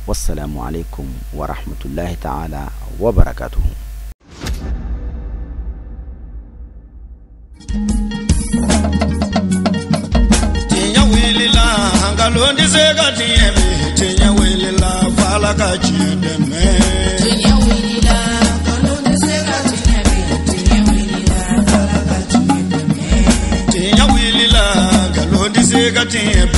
Wassalamu alaikum wa rahmatullahi ta'ala wa barakatuhu. Tiɲɛ wulila, nkalon tɛ se ka tiɲɛ bi. Tiɲɛ wulila, f'Ala ka tiɲɛ dɛmɛ. Tiɲɛ wulila, nkalon tɛ se ka tiɲɛ bi. Tiɲɛ wulila, f'Ala ka tiɲɛ dɛmɛ. Tiɲɛ wulila, nkalon tɛ se ka tiɲɛ bi.